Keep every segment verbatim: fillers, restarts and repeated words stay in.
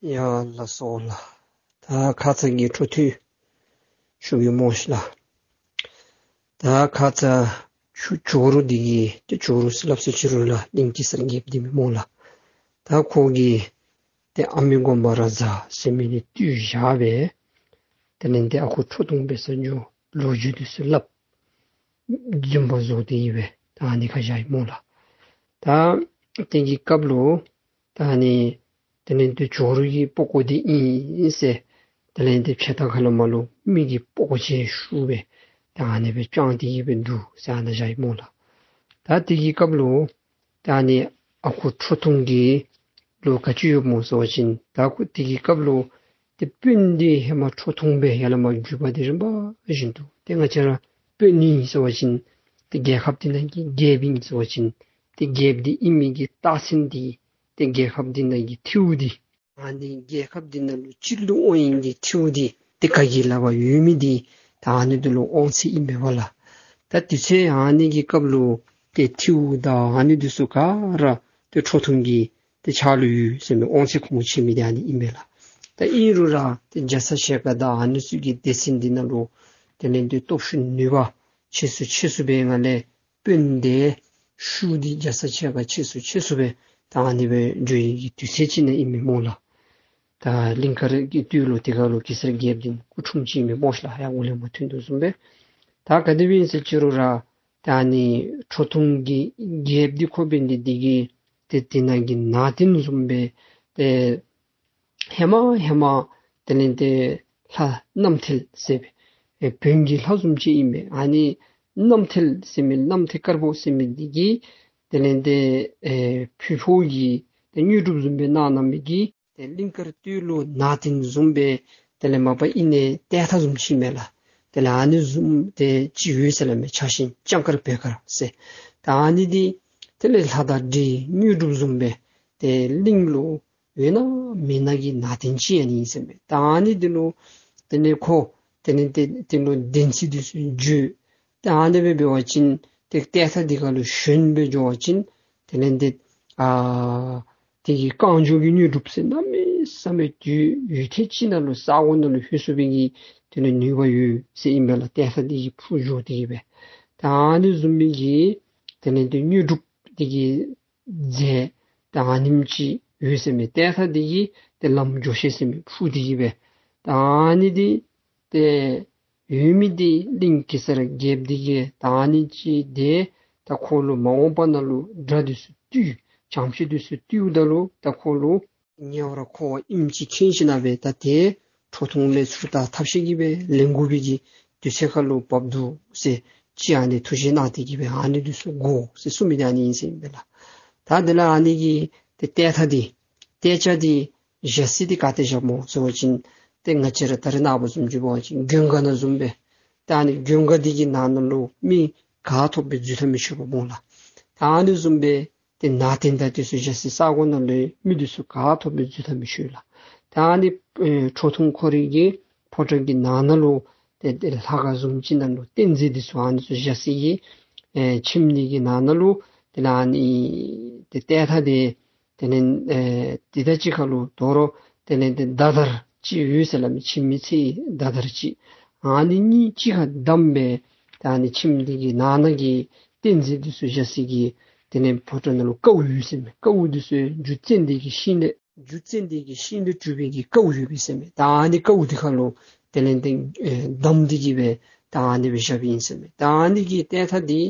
ཡ་ལགས་སོ་ལགས། ད་ཁ་ཙ་གི་འཕྲོ་མཐུད་ཞུ་གེ་སྨོ་ཤིག་ལགས། ད་ཁ་ཙ་ཇོ་ཇོ་རུ་འདི་གིས་ཏེ་ཇོ་རུ་ཟེར་སླབ་ས་ཅི་རུང་ར་གླིང་གེ་སར་རྒྱལཔོ་འདི་ཨིན་མས་སྨོ་ལགས། ད་ཁོ་གིས་ཏེ་ཨ་མི་དགོངས་པ་ར་ཛ་ཟེར་མི་འདི་བཏུལ་བཞག་སྦེ་དེ་ལས་ཏེ་ཨ་ཁུ་ཁྲོ་ཐུང་འབད་ས་འགྱོ་ལོ་རྒྱུས་འདི་ཚུ་སླབ། རྫུན་པ་བཟོ་སྟེ་གི་སྦེ་ད་ཨ་ནི་ཁར་བཞག་ཡི་སྨོ་ལགས། ད་དེ་གི་སྐབས་ལུ་ད་ཨ་ནི་དེ་ལས་ཏེ་ཇོ་རུ་གི་པགས་ཀོ་འདི་ཨིན་ཟེར་དེ་ལས་ཏེ་ཕྱེད་དང་ཁ་ལས་མར་ལུ་མི་གི་པགས་ཀོ་ཅིག་ཤུགས་སྦེ་ད་ཨ་ནི་སྦེ་དཔྱང་སྟེ་གི་སྦེ་འདུག་ཟེར་ཨ་ནཱ་བཞག་ཡི་སྨོ་ལགས། ད་དེ་གི་སྐབས་ལུ་ད་ཨ་ནི་ཨ་ཁུ་ཁྲོ་ཐུང་གི་ལུ་ག་ཅི་ཡོདཔ་སྨོ་ཟེར་བ་ཅིན་ད་ཁོ་དེ་གི་སྐབས་ལུ་ཏེ་དཔོན་འདི་ཧེ་མ་ཁྲོ་ཐུང་སྦེ་ཡར་ལས་མར་བརྒྱུད་པ་འདི་རིམ་པ་བཞིན་དུ་ཏེ་ང་བཅས་ར་དཔོན་ཨིན་ཟེར་བ་ཅིན་ཏེ་རྒྱལ་ཁབ་འདི་ནང་གི་རྒྱལཔོ་ཨིན་ཟེར་བ་ཅིན་ཏེ་རྒྱལཔོ་འདི་ཨིན་མི་གི་རྟགས་མཚན་འདི་ཏེ་རྒྱལ་ཁབ་འདི་ནང་གི་ཐིའུ་འདི་ཨ་ནི་རྒྱལ་ཁབ་འདི་ནང་ལུ་སྤྱི་ལུ་དབང་ནི་གི་ཐིའུ་འདི་ཏེ་ག་གི་ལག་པར་ཡོད་མི་འདི་ད་ཨ་ནི་འདི་ལུ་དབང་ཚད་ཨིན་མས་པ་ལགས། ད་དུས་ཚོད་ཨ་ནི་གི་སྐབས་ལུ་ཏེ་ཐིའུ་དང་ཨ་ནི་འདི་ཚུ་ག་ར་ཏེ་ཁྲོ་ཐུང་གི་ཏེ་ཕྱག་ལུ་ཡོད་ཟེར་མི་དབང་ཚད་གོ་མ་ཆོད་མི་འདི་ཨ་ནི་ཨིན་མས་ལགས། ད་ཨིན་རུང་ར་ཏེ་རྒྱ་ཚ་ཞལ་དཀར་དང་ཨ་ནི་ཚུ་གི་སྡེ་ཚན་འདི་ནང་ལུ་དེ་ལས་ཏེ་སྟོབས་ཤུགས་ནུས་པ་ཆེ་སུ་ཆེ་སུ་སྦེ་ང་ལས་དཔོན་འདི་ཤུགས་འདི་རྒྱ་ཚ་ཞལ་དཀར་ཆེ་སུ་ཆེ་སུ་སྦེ་ད་ཨ་ནི་སྦེ་འགྱོ་ཡི་གི་དུས་ཚོད་ཅིག་ནང་ཨིན་མས་སྨོ་ལགས། ད་གླིང་དཀར་གྱི་སྟོད་ལུ་དེ་ཁར་ལུ་གེ་སར་རྒྱལཔོ་འདི་སྐུ་འཁྲུངས་ཅི་ཨིན་མས་སྨོ་ཤིག་ལགས། ཡར་འོག་ལས་མར་ཐོན་དོ་བཟུམ་སྦེ། ད་ག་དེ་སྦེ་ཨིན་ཟེར་ཅི་རུང་ར་ད་ཨ་ནི་ཁྲོ་ཐུང་གི་རྒྱལཔོ་འདི་ཁོ་འབད་ནི་འདི་གིས་ཏེ་དེ་ནང་གི་ནང་རྟེན་བཟུམ་སྦེ་ཏེ་ཧེ་མ་ཧེ་མ་དེ་ལས་ཏེ་ལྷ་རྣམ་ཐོས་ཟེར་སྦེ་ཨེ་བོན་གྱི་ལྷ་བཟུམ་ཅིག་ཨིན་མས། ཨ་ནི་རྣམ་ཐོས་ཟེར་མི་རྣམ་ཐོས་དཀར་པོ་ཟེར་མི་འདི་གིས་དེ་ལས་ཏེ་ཨེ་ཕུལ་ཕུལཝ་གི་ཏེ་དངོས་གྲུབ་བཟུམ་སྦེ་གནང་གནང་མི་གི་ཏེ་གླིང་དཀར་སྟོད་ལུ་ནང་རྟེན་བཟུམ་སྦེ་དེ་ལས་མ་པ་ཨིན་ནི་ཏེ་ད་བཟུམ་ཅིག་མས་ལགས། དེ་ལས་ཨ་ནི་བཟུམ་ཏེ་ཅིག་ཡོད་ཟེར་སླབ་མས། ཕྱག་ཆེན་ལྕང་དཀར་བེར་དཀར་ཟེར། ད་ཨ་ནི་འདི་དེ་ལས་ལྷ་དང་འདྲེ་དངོས་གྲུབ་བཟུམ་སྦེ་ཏེ་གླིང་ལུ་ཡོད་ན་མེད་ན་གི་ནང་རྟེན་ཅིག་ཨ་ནི་ཨིན་ཟེར་མས། ད་ཨ་ནི་འདི་ལུ་དེ་ལས་ཁོ་དེ་ལས་ཏེ་དེ་ལུ་བདེན་ཚིག་འདི་ཚུ་བརྗོད། ཏེ་ཨ་ནི་སྦེ་འབད་བ་ཅིན་ཏེ་ཏེ་ད་འདི་ཁར་ལུ་ཞོན་སྦེ་འགྱོ་བ་ཅིན་དེ་ལས་ཏེ་ཨ་དེ་གི་རྐང་མགྱོགས་ཀྱི་དངོས་གྲུབ་ཟེར་གནམ་མེད་ས་མེད་དུས་ཡུན་ཐུང་ཅིག་ནང་ལུ་ས་གོ་ནང་ལུ་ལྷོད་ཚུགས་པའི་གི་དེ་ལས་ནུས་པ་ཡོད་ཟེར་ཨིན་པས་ལགས། ཏེ་ད་འདི་གིས་ཕུལ་འགྱོ་སྟེ་གི་སྦེ། ད་ཨ་ནི་བཟུམ་མའི་གི་དེ་ལས་ཏེ་དངོས་གྲུབ་འདི་གི་རྫས་ད་ཨ་ནེམ་ཅིག་ཡོད་ཟེར་མས། ཏེ་ད་འདི་གིས་ཏེ་ལམ་འགྱོ་ཤེས་ཟེར་མི་ཕུལ་ཏེ་གི་སྦེ། ད་ཨ་ནི་འདི་ཏེ་ཡོད་མི་འདི་གླིང་གེ་སར་རྒྱལཔོ་འདི་གིས་ད་ཨ་ནི་ཅིག་ཏེ་ད་ཁོ་ལུ་མ་འོངས་པ་ནང་ལུ་དགྲ་འདི་ཚུ་བཏུལ་བྱང་ཕྱོགས་འདི་ཚུ་བཏུལཝ་ད་ལུ་ད་ཁོ་ལུ་ཉེ་བར་མཁོ་བ་ཨིནམ་ཅིག་མཁྱེན་ཞིནམ་ལས་ད་ཏེ་ཁྲོ་ཐུང་ལས་ཚུར་ད་ཐབས་ཤེས་ཀྱིས་སྦེ་ལེན་དགོ་པའི་གི་དུས་ཚོད་ཁར་ལུ་བབས་འདུག་ཟེར་ཅིག་ཨ་ནི་ཐུགས་བཞེད་གནང་སྟེ་གི་སྦེ་ཨ་ནི་འདི་ཚུ་དགོ་ཟེར་གསུངས་མི་འདི་ཨ་ནི་ཨིན་ཟེར་ཨིན་པས་ལགས། ད་དེ་ལས་ཨ་ནི་གི་ཏེ་ཏེ་ད་འདི་ཏེ་ད་འདི་བཞག་ས་འདི་ག་ཏེ་བཞགཔ་སྨོ་ཟེར་བ་ཅིན་ཏེ་ང་བཅས་ར་ད་རེས་ནངས་པ་བཟུམ་ཅིག་འབད་བ་ཅིན་མགོན་ཁང་ནང་བཟུམ་སྦེ་ད་ཨ་ནི་མགོན་ཁང་འདི་གི་ནང་ན་ལུ་མི་ག་ཐོབ་སྦེ་འཛུལ་ད་མི་ཆོགཔ་སྨོ་ལགས། ད་ཨ་ནི་བཟུམ་སྦེ་ཏེ་ནང་རྟེན་དང་འདི་ཚུ་བཞག་སའི་ས་གོ་ནང་ལུ་མི་འདི་ཚུ་ག་ཐོབ་སྦེ་འཛུལ་ད་མི་ཆོག་ལགས། ད་ཨ་ནི་ཨེ་ཁྲོ་ཐུང་ཁོ་རའི་གི་ཕོ་བྲང་གི་ནང་ན་ལུ་ཏེ་ཏེ་ལྷ་ཁང་བཟུམ་ཅིག་ནང་ལུ་རྟེན་རྫས་འདི་ཚུ་ཨ་ནི་ཚུ་བཞག་སའི་གི་ཨེ་ཁྱིམ་འདི་གི་ནང་ན་ལུ་དེ་ལས་ཨ་ནི་ཏེ་ཏེ་ད་འདི་དེ་ལས་ཨེ་དེ་དང་གཅིག་ཁར་ལུ་དོ་རུང་དེ་ལས་ཏེ་མདའ་དར་ཅིག་ཡོད་ཟེར་སླབ་མས། ཁྱིམ་མི་ཚེ་ཡི་མདའ་དར་ཅིག། ཨ་ནི་གཉིས་གཅིག་ཁར་བསྡམས་སྦེ་ད་ཨ་ནི་ཁྱིམ་འདི་གི་ནང་ན་གི་རྟེན་རྫས་འདི་ཚུ་བཞག་སའི་གི་དེ་ལས་ཕོ་བྲང་ནང་ལུ་ཀཝ་ཡོད་ཟེར་མས། ཀཝ་འདི་ཚུ་རྒྱུ་ཙན་དན་གྱི་ཤིང་ལས་རྒྱུ་ཙན་དན་གྱི་ཤིང་ལས་གྲུབ་པའི་གི་ཀཝ་ཡོད་པས་ཟེར་མས། ད་ཨ་ནི་ཀཝ་འདི་ཁར་ལུ་དེ་ལས་ཏེ་ཨེ་བསྡམས་ཏེ་གི་སྦེ་ད་ཨ་ནི་སྦེ་བཞགཔ་ཨིན་ཟེར་མས། ད་ཨ་ནི་གི་ཏེ་ད་འདི་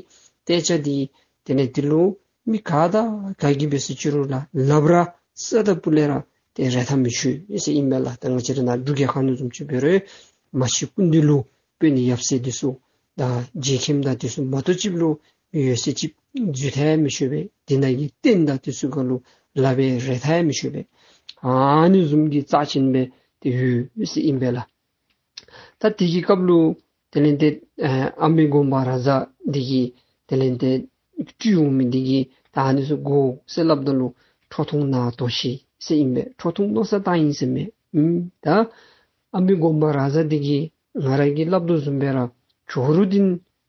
ཏེ་ད་འདི་དེ་ལས་འདི་ལུ་མི་ག་དང་ག་གིས་འབད་ཟེར་ཅི་རུང་ར་ལགཔ་ར་ས་དང་སྤུ་ལས་ར་ཏེ་རེག་ད་མི་ཆོག་ཟེར་ཨིན་པས་ལགས། ད་ང་བཅས་ར་ནཱ་འབྲུག་རྒྱལ་ཁབ་ནང་བཟུམ་ཅིག་འབད་རུང་མ་གཞི་སྐུ་མདུན་ལུ་དཔོན་གནས་ཡབ་སྲས་འདི་ཚུ་དང་རྗེ་མཁན་དང་འདི་ཚུ་མ་གཏོགས་ཅིག་ལུ་མི་ཡོད་ཚད་ཅིག་འཛུལ་ད་ཡང་མི་ཆོག་པས། དེ་ནང་གི་རྟེན་དང་འདི་ཚུ་ག་ལུ་ལག་པས་རེག་ད་ཡང་མི་ཆོག་པས། ཨ་ནི་བཟུམ་གྱི་རྩ་ཅན་སྦེ་ཏེ་ཡོད་ཟེར་ཨིན་པས་ལགས། ད་དེ་གི་སྐབས་ལུ་དེ་ལས་ཏེ་ཨ་ཨ་མི་དགོངས་པ་ར་ཛ་འདི་གིས་དེ་ལས་ཏེ་སྤྲུལ་འོང་མི་འདི་གིས་ད་ཨ་ནི་ཚུ་དགོ་ཟེར་སླབ་ད་ལུ་ཁྲོ་ཐུང་ནང་དོགས་ཤི་ཟེར་ཨིན་པས། ཁྲོ་ཐུང་མནོ་བསམ་བཏང་ཡི་ཟེར་མས། ཨུམ་ད་ཨ་མི་དགོངས་པ་ར་ཛ་འདི་གིས་ང་ར་གིས་སླབ་དོ་བཟུམ་སྦེ་ར་ཇོ་རུ་འདི་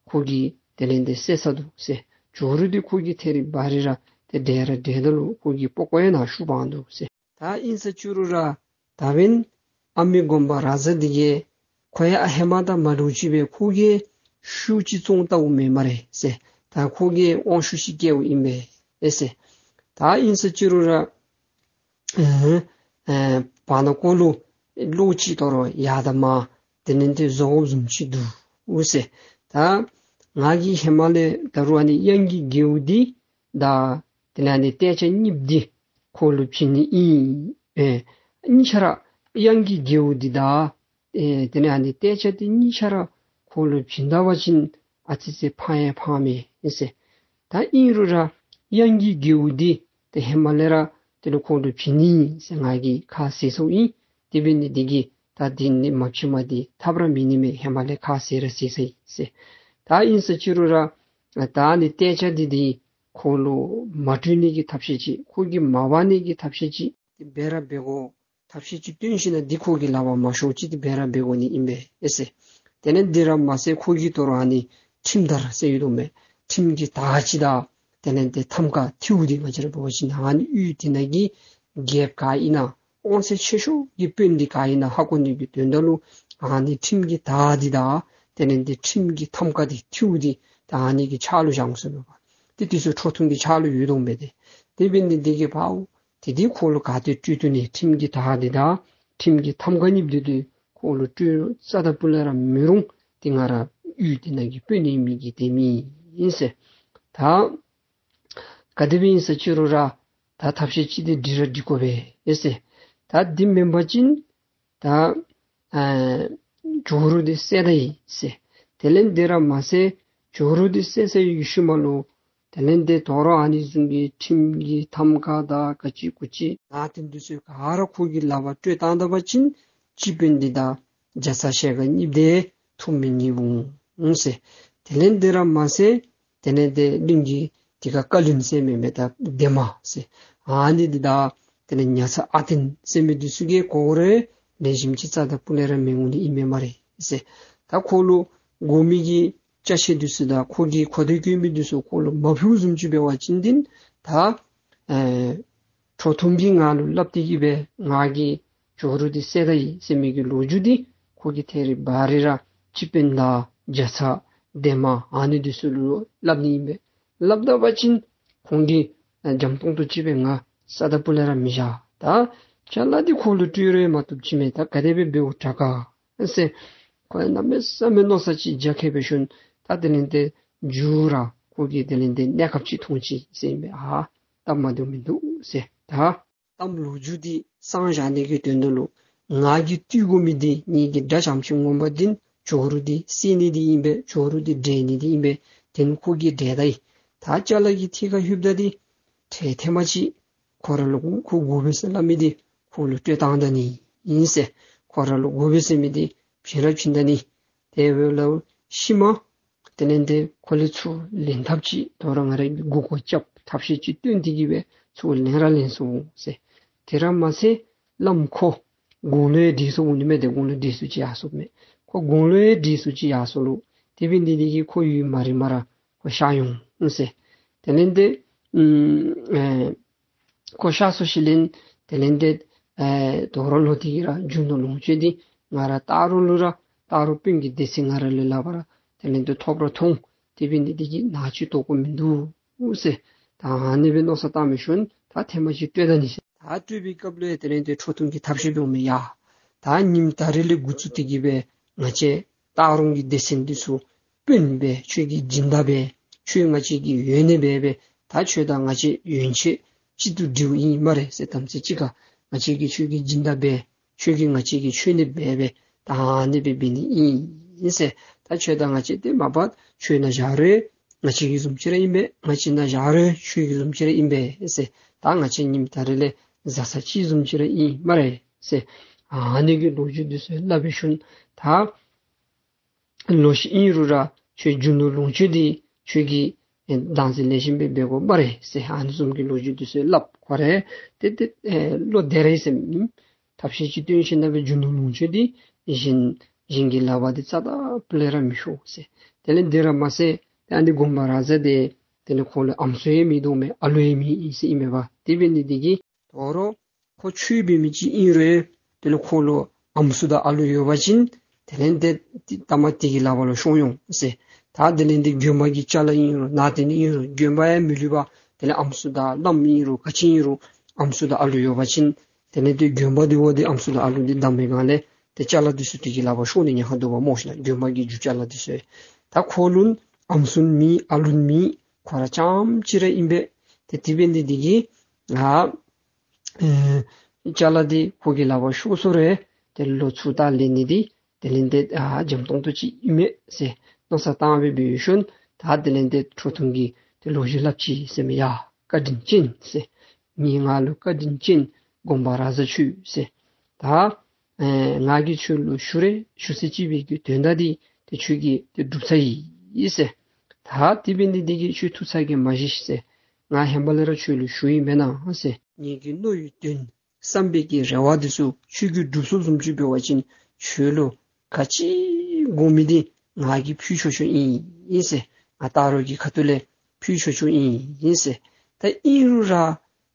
ཁོ་གིས་དེ་ལས་ཏེ་བསད་ཚར་འདུག་ཟེར། ཇོ་རུ་འདི་ཁོ་གིས་ཐད་རི་བ་རི་ར་ཏེ་བསྒྲལ་ར་བསྒྲལ་ད་ལུ་ཁོ་གི་པགས་ཀོ་ཡང་ནཱ་ཤུགས་སྤང་འདུག་ཟེར། ད་ཨིན་ཟེར་ཅི་རུང་ར་ ད་འབདན་ཨ་མི་དགོན་པ་ར་ཛ་འདི་གིས་ཁོ་ཡང་ཧེ་མ་དང་མ་འདྲཝ་ཅིག་སྦེ་ཁོ་གིས་ཤུགས་ཅིག་བཙོང་བལྟཝ་མས་སྨ་རེ་ཟེར། ད་ཁོ་གིས་དབང་ཤུགས་ཅིག་བསྐྱེདཔ་ཨིན་པས་ཟེར། ད་ཨིན་ས་ཅི་རུང་ར་ཨེ་ཨེ་བར་ན་ཁོ་ལུ་བློ་ཅིག་དོ་རུང་ཡར་དང་མར་དེ་ལས་ཏེ་བཟོ་དགོཔ་བཟུམ་ཅིག་འདུག་ཟེར། ད་ང་གིས་ཧེ་མ་ལས་ད་རུང་ཨ་ནི་གཡང་གི་རྒྱལ་པོ་འདི་དང་དེ་ལས་ཨ་ནི་སྟོད་ཆ་གཉིས་འདི་ཁོ་ལུ་བྱིན་ནི་ཨིན། ཨེ་གཉིས་ཆ་ར་གཡང་གི་རྒྱལ་པོ་འདི་དང་ཨེ་དེ་ལས་ཨ་ནི་སྟོད་ཆ་འདི་གཉིས་ཆ་ར་ཁོ་ལུ་བྱིན་ད་པ་ཅིན་ཨ་ཙི་ཙི་ཕངས་ཡང་ཕངས་མས་ཟེར། ད་ཨིན་རུང་ར་གཡང་གི་རྒྱལ་པོ་འདི་ཏེ་ཧེ་མ་ལས་ར་དེ་ལུ་ཁོ་ལུ་བྱིན་ནི་ཟེར་ང་གིས་ཁ་བཟེད་སོཔ་ཨིན། དེ་འབད་ནི་འདི་གིས་ད་འདི་ནི་མ་བྱིན་པ་འདི་ཐབས་ར་མེད་ནི་མས། ཧེ་མ་ལས་ཁ་བཟེད་ར་བཟེད་ས་ཨིན་ཟེར། ད་ཨིན་ས་ཅི་རུང་ར་ད་ནི་སྟོད་ཆ་འདི་འདི་ཁོ་ལུ་མ་སྤྲོད་ནི་གི་ཐབས་ཤེས་ཅིག་ཁོ་གིས་མ་འབག་ནི་གི་ཐབས་ཤེས་ཅིག་འདི་འབད་ར་འབད་དགོ། ཐབས་ཤེས་ཅིག་བཏོན་ཞིནམ་ལས་འདི་ཁོ་གི་ལག་པར་མ་ཤོར་ཅིག་འདི་འབད་ར་འབད་དགོ་ནི་ཨིན་པས་ཟེར། དེ་ལས་འདི་ར་མ་ཚད་ཁོ་གིས་དོ་རུང་ཨ་ནི་ཁྲིམས་དར་ཟེར་ཡོད་དོ་མས། ཁྲིམས་ཀྱི་དར་ཅིག་དང་དེ་ལས་ཏེ་ཐམ་ཀ་ཐིའུ་འདི་ང་བཅས་ར་འབད་བ་ཅིན་ཨ་ནི་ཡུལ་འདི་ནང་གི་རྒྱལཔོ་ག་ཨིན་ན་དབང་ཚད་ཆེ་ཤོས་ཀྱི་དཔོན་འདི་ག་ཨིན་ན་ཧ་གོ་ནི་གི་དོན་དག་ལུ་ཨ་ནི་ཁྲིམས་ཀྱི་དར་འདི་དང་དེ་ལས་ཏེ་ཁྲིམས་ཀྱི་ཐམ་ཀ་འདི་ཐིའུ་འདི་ད་ཨ་ནི་གི་ཕྱག་ལུ་བཞག་འོང་ཟེར་མས་པ། ཏེ་དེ་ཚུ་ཁྲོ་ཐུང་གི་ཕྱག་ལུ་ཡོད་དོ་མས་ཏེ། དེ་འབད་ནི་འདི་གིས་པའོ་ཏེ་འདི་ཁོ་ལུ་ག་ཏེ་སྤྲོད་བཏུབ་ནི། ཁྲིམས་ཀྱི་དར་འདི་དང་ཁྲིམས་ཀྱི་ཐམ་ཀ་གཉིས་འདི་ཏེ་ཁོ་ལུ་སྤྲོད་རྩ་དང་སྤུ་ལས་ར་མི་རུང་། ཏེ་ང་ར་ཡུལ་འདི་ནང་གི་དཔོན་ཨིན་མི་གི་དེ་མི་ཨིན་ཟེར། ད་ག་དེ་སྦེ་ཨིན་ས་ཅི་རུང་ར་ད་ཐབས་ཤེས་ཅིག་འདི་སྒྲིག་ར་སྒྲིག་དགོ་པས་ཟེར། ད་འདི་མེན་པ་ཅིན་ད་ཨ་ཇོ་རུ་འདི་བསད་ད་ཡི་ཟེར། དེ་ལས་འདི་ར་མ་ཚད་ཇོ་རུ་འདི་བསད་ཚར་བའི་ཤུལ་མ་ལུ་དེ་ལས་འདི་དོ་རུང་ཨ་ནི་བཟུམ་གྱི་ཁྲིམས་ཀྱི་ཐམ་ཀ་དང་ག་ཅི་གུ་ཅི་ནང་རྟེན་འདི་ཚུ་ག་ར་ཁོ་གི་ལག་པར་སྤྲོད་བཏང་ད་པ་ཅིན་སྤྱི་དཔོན་འདི་དང་རྒྱ་ཚ་ཞལ་དཀར་གཉིས་འདི་ཐུགས་མི་མཉེས་འོང་ཟེར། དེ་ལས་འདི་ར་མ་ཚད་དེ་ལས་ཏེ་གླིང་གི་དེ་ཁར་བཀའ་བློན་ཟེར་མི་མི་དང་འདན་མ་ཟེར་ཨ་ནི་འདི་དང་དེ་ལས་ཉ་ཚ་ཨ་བརྟན་ཟེར་མི་འདི་ཚུ་གིས་ཁོ་ར་ལེགས་ཤོམ་ཅིག་རྩ་དང་སྤུ་ལས་ར་མི་འོང་ནི་ཨིན་མས་སྨ་རེ་ཟེར། ད་ཁོ་ལུ་དགོ་མི་གི་ཅ་ཆས་འདི་ཚུ་དང་ཁོ་གི་གོ་དེ་གྱོན་མི་འདི་ཚུ་ཁོ་ལུ་མ་ཕུལཝ་བཟུམ་ཅིག་འབད་བ་ཅིན་འདི་ད་ཨེ་ཁྲོ་ཐུང་གིས་ང་ལུ་སླབ་སྟེ་གི་སྦེ་ང་གིས་ཇོ་རུ་འདི་བསད་ད་ཡི་ཟེར་མི་གི་ལོ་རྒྱུས་འདི་ཁོ་གིས་ཐད་རི་བ་རི་ར་སྤྱི་དཔོན་དང་རྒྱ་ཚ་འདན་མ་ཨ་ནི་འདི་ཚུ་ལུ་སླབ་ནི་ཨིན་པས། སླབ་ད་པ་ཅིན་ཁོང་གིས་ཨ་འཇམ་ཏོང་ཏོ་ཅིག་སྦེ་ང་རྩ་དང་སྤུ་ལས་ར་མི་བཞག། ད་ཅ་ལ་འདི་ཁོ་ལུ་སྤྲོད་ར་མ་བཏུབ་ཅིག་མས། ད་ག་དེ་སྦེ་འབདཝ་དྲག་ག་ཟེར་ཁོ་ཡང་གནམ་མེད་ས་མེད་མནོ་བསམ་ཅིག་རྒྱ་བསྐྱེད་འབད་ཞིནམ་ད་དེ་ལས་ཏེ་མཇུག་ར་ཁོ་གིས་དེ་ལས་ཏེ་གནས་སྐབས་ཅིག་མཐོང་ཅི་ཟེར་ཨིན་པས། ཨ་སྟབས་མ་བདེཝ་མིན་འདུག་ཟེར། ད་གཏམ་ལོ་རྒྱུས་འདི་གསང་བཞག་ནི་གི་དོན་དག་ལུ་ང་གིས་བཏུལ་དགོ་མི་འདི་ངེ་གི་དགྲ་རྐྱངམ་ཅིག་ངོ་མ་འདི་ཇོ་རུ་འདི་བསད་ནི་འདི་ཨིན་པས། ཇོ་རུ་འདི་བསྒྲལ་ནི་འདི་ཨིན་པས། དེ་ནི་ཁོ་གིས་བསྒྲལ་ད་ཡི། ད་ཅ་ལ་གི་ཐད་ཁར་ལྷོདཔ་ད་འདི་ཐེངས་ཐེངས་མ་ཅིག་ཁོ་ར་ལུ་ཁོ་དགོ་པས་ཟེར་སླབ་མི་འདི་ཁོ་ལུ་སྤྲོད་བཏང་ད་ནི་ཨིན་ཟེར། ཁོ་ར་ལུ་དགོ་པས་ཟེར་མི་འདི་བྱིན་ར་བྱིན་ད་ནི། དེ་འབདཝ་ལས་ཤུལ་མ་དེ་ལས་ཏེ་ཁོ་ལས་ཚུར་ལེན་ཐབས་ཅིག་དོ་རུང་ང་ར་གིས་མགུ་སྐོར་རྐྱབ་ཐབས་ཤེས་ཅིག་བཏོན་ཏེ་གི་སྦེ་ཚུར་ལེན་ར་ལེན་སོང་ཟེར། དེ་ར་མ་ཚད་བླམ་ཁོ་དགུང་ལོ་ཡང་བགྲེས་སོ་འོང་ནི་མས། ཏེ་དགུང་ལོ་བགྲེས་སུ་ཅིག་ཡར་སོ་མས། ཁོ་དགུང་ལོ་ཡང་བགྲེས་སུ་ཅིག་ཡར་སོ་ལོ། དེ་འབད་ནི་འདི་གིས་ཁོ་ཡུན་མ་རིངམ་ར་ཁོ་གཤགས་འོང་ཟེར། དེ་ལས་ཏེ་ཨམ་ཨེ་ཁོ་གཤགས་སོ་ཞིནམ་ལས་དེ་ལས་ཏེ་ཨེ་དོ་རུང་ལོག་སྟེ་གི་ར་རྒྱུ་ནོར་ལོངས་སྤྱོད་འདི་ང་ར་སྟག་རོང་ལུ་ར་སྟག་རོང་དཔོན་གྱི་སྡེ་ཚན་ང་ར་ལས་ལག་པར་དེ་ལས་ཏེ་ཐོབ་ར་ཐོབ། དེ་འབད་ནི་འདི་གིས་ནཱ་ཅིག་དོ་དགོཔ་མིན་འདུག་ཟེར། ད་ཨ་ནི་སྦེ་མནོ་བསམ་བཏང་སྦེ་ཞིནམ་ད་ཐེངས་མ་ཅིག་སྤྲོད་ད་ནི་ཟེར། ད་སྤྲོད་པའི་སྐབས་ལུ་དེ་ལས་ཏེ་ཁྲོ་ཐུང་གིས་ཐབས་ཤེས་འབདཝ་མས་ཡ། ད་ཉིནམ་ད་རིས་ལས་འགོ་བཙུགས་ཏེ་གི་སྦེ་ང་བཅས་སྟག་རོང་གི་སྡེ་ཚན་འདི་ཚུ་དཔོན་སྦེ་ཁྱོད་ཀྱིས་སྦྱིན་བདག་འབད། ཁྱོད་ང་བཅས་ཀྱི་ཡོན་གནས་འབད་སྦེ་ད་ཁྱོད་དང་ང་བཅས་ཡོན་ཆད་གཅིག་ཏུ་འདྲིཝ་ཨིན་སྨ་རེ་ཟེར། དམ་ཚིག་གཅིག་ཁར་ང་བཅས་ཀྱིས་ཁྱོད་ཀྱི་སྦྱིན་བདག་འབད། ཁྱོད་ཀྱིས་ང་བཅས་ཀྱི་མཆོད་གནས་འབད་སྦེ་ད་ཨ་ནི་སྦེ་འབད་ནི་ཨིན་ཟེར། ད་ཁྱོད་དང་ང་བཅས་ཏེ་མ་པ་ཁྱོད་ནཱ་བཞག་རུང་ང་བཅས་ཀྱི་བཟུམ་ཅིག་ར་ཨིན་པས། ང་བཅས་ནཱ་བཞག་རུང་ཁྱོད་ཀྱི་བཟུམ་ཅིག་ར་ཨིན་པས་ཟེར། ད་ང་བཅས་ཉིནམ་ད་རིས་ལས་བཟའ་ཚང་གཅིག་བཟུམ་ཅིག་ར་ཨིན་སྨ་རེ་ཟེར། ཨ་ནི་གི་ལོ་རྒྱུས་འདི་ཚུ་སླབ་སྦེ་ཞིནམ་ད་ལོ་ཤི་ཨིན་རུང་ར་ཁྱོད་རྒྱུ་ནོར་ལོངས་སྤྱོད་འདི་ཁྱོད་ཀྱིས་ཨེ་བདག་འཛིན་ལེགས་ཤོམ་སྦེ་འབད་དགོ་སྨ་རེ་ཟེར། ཨ་ནི་བཟུམ་གྱི་ལོ་རྒྱུས་འདི་ཚུ་སླབ། ཁོ་ར་ཏེ་ཏེ་ཨེ་བློ་བདེ་ར་ཡི་ཟེར། ཨམ་ཐབས་ཤེས་ཅིག་བཏོན་ཞིནམ་ལས་སྦེ་རྒྱུ་ནོར་ལོངས་སྤྱོད་འདི་གཞན་གཞན་གྱི་ལག་པར་འདི་རྩ་དང་སྤུ་ལས་ར་མི་ཤོར་ཟེར། དེ་ལས་འདི་ར་མ་ཚད་ཏེ་ཨ་ནི་དགོན་པ་ར་ཛ་འདི་དེ་ལས་ཁོ་ལུ་ཨམ་སྲུ་ཡང་མེད་དོ་མས། ཨ་ལོ་ཡང་མེད་ཨིན་ཟེར་ཨིན་མས་པ། དེ་འབད་ནི་འདི་གིས་དོ་རུང་ཁོ་ཆོས་འབད་མི་ཅིག་ཨིན་རུང་ དེ་ལས་ཁོ་ལུ་ཨམ་སྲུ་དང་ཨ་ལུ་ཡོད་པ་ཅིན་དེ་ལས་ཏེ་ཏེ་མཐའ་མ་དེ་གི་ལག་པར་ལུ་ཤོར་འོང་ཟེར། ད་དེ་ལས་ཏེ་དགོན་པ་གི་ཅ་ལ་ཨིན་རུང་ནང་རྟེན་ཨིན་རུང་དགོན་པ་ཡང་མི་ལུས་པར་དེ་ལས་ཨམ་སྲུ་དང་བླམ་ཨིན་རུང་ག་ཅི་ཨིན་རུང་ཨམ་སྲུ་དང་ཨ་ལུ་ཡོད་པ་ཅིན་དེ་ལས་ཏེ་དགོན་པ་འདི་བ་འདི་ཨམ་སྲུ་དང་ཨ་ལུ་འདི་བདམས་པའི་སྒང་ལས་ཏེ་ཅ་ལ་འདི་ཚུ་དེ་གི་ལག་པར་ཤོར་ནི་ཉེན་ཁ་འདུག་པ་སྨོ་ཤེ་ན། དགོན་པ་གི་རྒྱུ་ཅ་ལ་འདི་ཚུ་ཡང་། ད་ཁོ་ལུ་ཨམ་སྲུ་མེད་ཨ་ལུ་མེད། ཁོ་ར་རྐྱངམ་གཅིག་ར་ཨིན་པས། ཏེ་དེ་འབད་ནི་འདི་གིས་ཨ་ཨེ་ཅ་ལ་འདི་ཁོ་གི་ལག་པར་ཤོར་སོང་རུང་ཏེ་ལོག་ཚུར་ད་ལེན་ནི་འདི་དེ་ལས་ཏེ་ཨ་འཇམ་ཏོང་ཏོ་ཅིག་ཨིན་མས་ཟེར་མནོ་བསམ་བཏང་སྦེ་འབད་ཞིནམ་ད་དེ་ལས་ཏེ་ཁྲོ་ཐུང་གིས་ཏེ་ལོ་རྒྱུས་སླབ་ཅི་ཟེར་མས། ཡ་བཀའ་དྲིན་ཅན་ཟེར། ངེ་ང་ལུ་བཀའ་དྲིན་ཅན་སྒོམ་པ་ར་ཛ་ཁྱོད་ཟེར། ད་ཨེ་ང་གིས་ཁྱོད་ལུ་ཞུ་རེ་ཞུ་ཟེར་ཅིག་འབད་གི་དོན་དག་འདི་ཏེ་ཁྱོད་ཀྱིས་ཏེ་སྒྲུབ་ཚར་ཡི་ཟེར། ད་དེ་འབད་ནི་འདི་གིས་ཁྱོད་ཐུགས་ཚ་གྱང་མ་བཞེས་ཟེར། ང་ཧེ་མ་ལས་ར་ཁྱོད་ལུ་ཞུ་ཡི་མེན་ན་ཟེར། ངེ་གི་མནོ་བའི་དོན་བསམ་པའི་གི་རེ་བ་འདི་ཚུ་ཁྱོད་ཀྱིས་སྒྲུབ་ཚུགསཔ་བཟུམ་ཅིག་འབད་བ་ཅིན་ཁྱོད་ལུ་ག་ཅི་དགོ་མི་འདི་ང་གིས་ཕུལ་ཆོག་ཆོག་ཨིན་ཟེར། ང་སྟག་རོང་གི་ཁ་ཐུག་ལས་ཕུལ་ཆོག་ཆོག་ཨིན་ཟེར། ད་ཨིན་རུང་ར་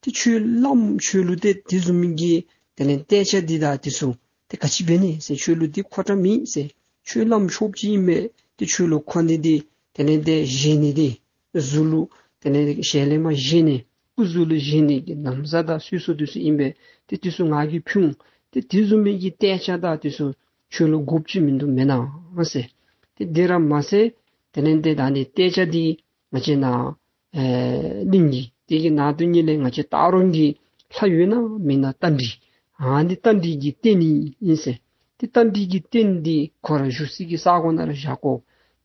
ཏེ་ཁྱོད་བླམ་ཁྱོད་ལུ་ཏེ་དེ་བཟུམ་མའི་གི་དེ་ལས་གཏད་བཅག་འདི་དང་དེ་ཚུ་ཏེ་ག་ཅི་འབད་ནི་ཟེར། ཁྱོད་ལུ་འདི་མཁོ་དྲགས་མེད་ཟེར། ཁྱོད་བླམ་ཆོསཔ་ཅིག་ཨིན་མས། ཏེ་ཁྱོད་ལུ་མཁོ་ནི་འདི་དེ་ལས་ཏེ་བཞེས་ནི་འདི་གཟུགས་ལུ་དེ་ལས་ཏེ་ཞལ་ལས་མར་བཞེས་ནི་སྐུ་གཟུགས་ལུ་བཞེས་ནི་གི་ན་བཟའ་དང་གསོལ་ཚོགས་དེ་ཚུ་ཨིན་པས། ཏེ་དེ་ཚུ་ང་གིས་ཕུལ་འོང་། ཏེ་དེ་བཟུམ་མའི་གི་གཏད་བཅག་དང་དེ་ཚུ་ཁྱོད་ལུ་དགོཔ་ཅིག་མིན་འདུག་མེན་ན་ཟེར། ཏེ་དེ་ར་མ་ཚད་དེ་ལས་ཏེ་ད་ནི་གཏད་བཅག་འདི་ང་བཅས་ནཱ་ཨེ་གླིང་གི་དེ་གི་ནང་དོན་ཉིད་ལས་ང་བཅས་སྟག་རོང་གི་ལྷ་ཡོད་ན་མེད་ན་རྟ་མགྲིན། ཨ་ནི་རྟ་མགྲིན་གྱི་རྟེན་ཨིན་ཟེར། ཏེ་རྟ་མགྲིན་གྱི་རྟེན་འདི་ཁོ་ར་བཞུགས་སའི་གི་ས་གོ་ནང་ར་བཞག་དགོ།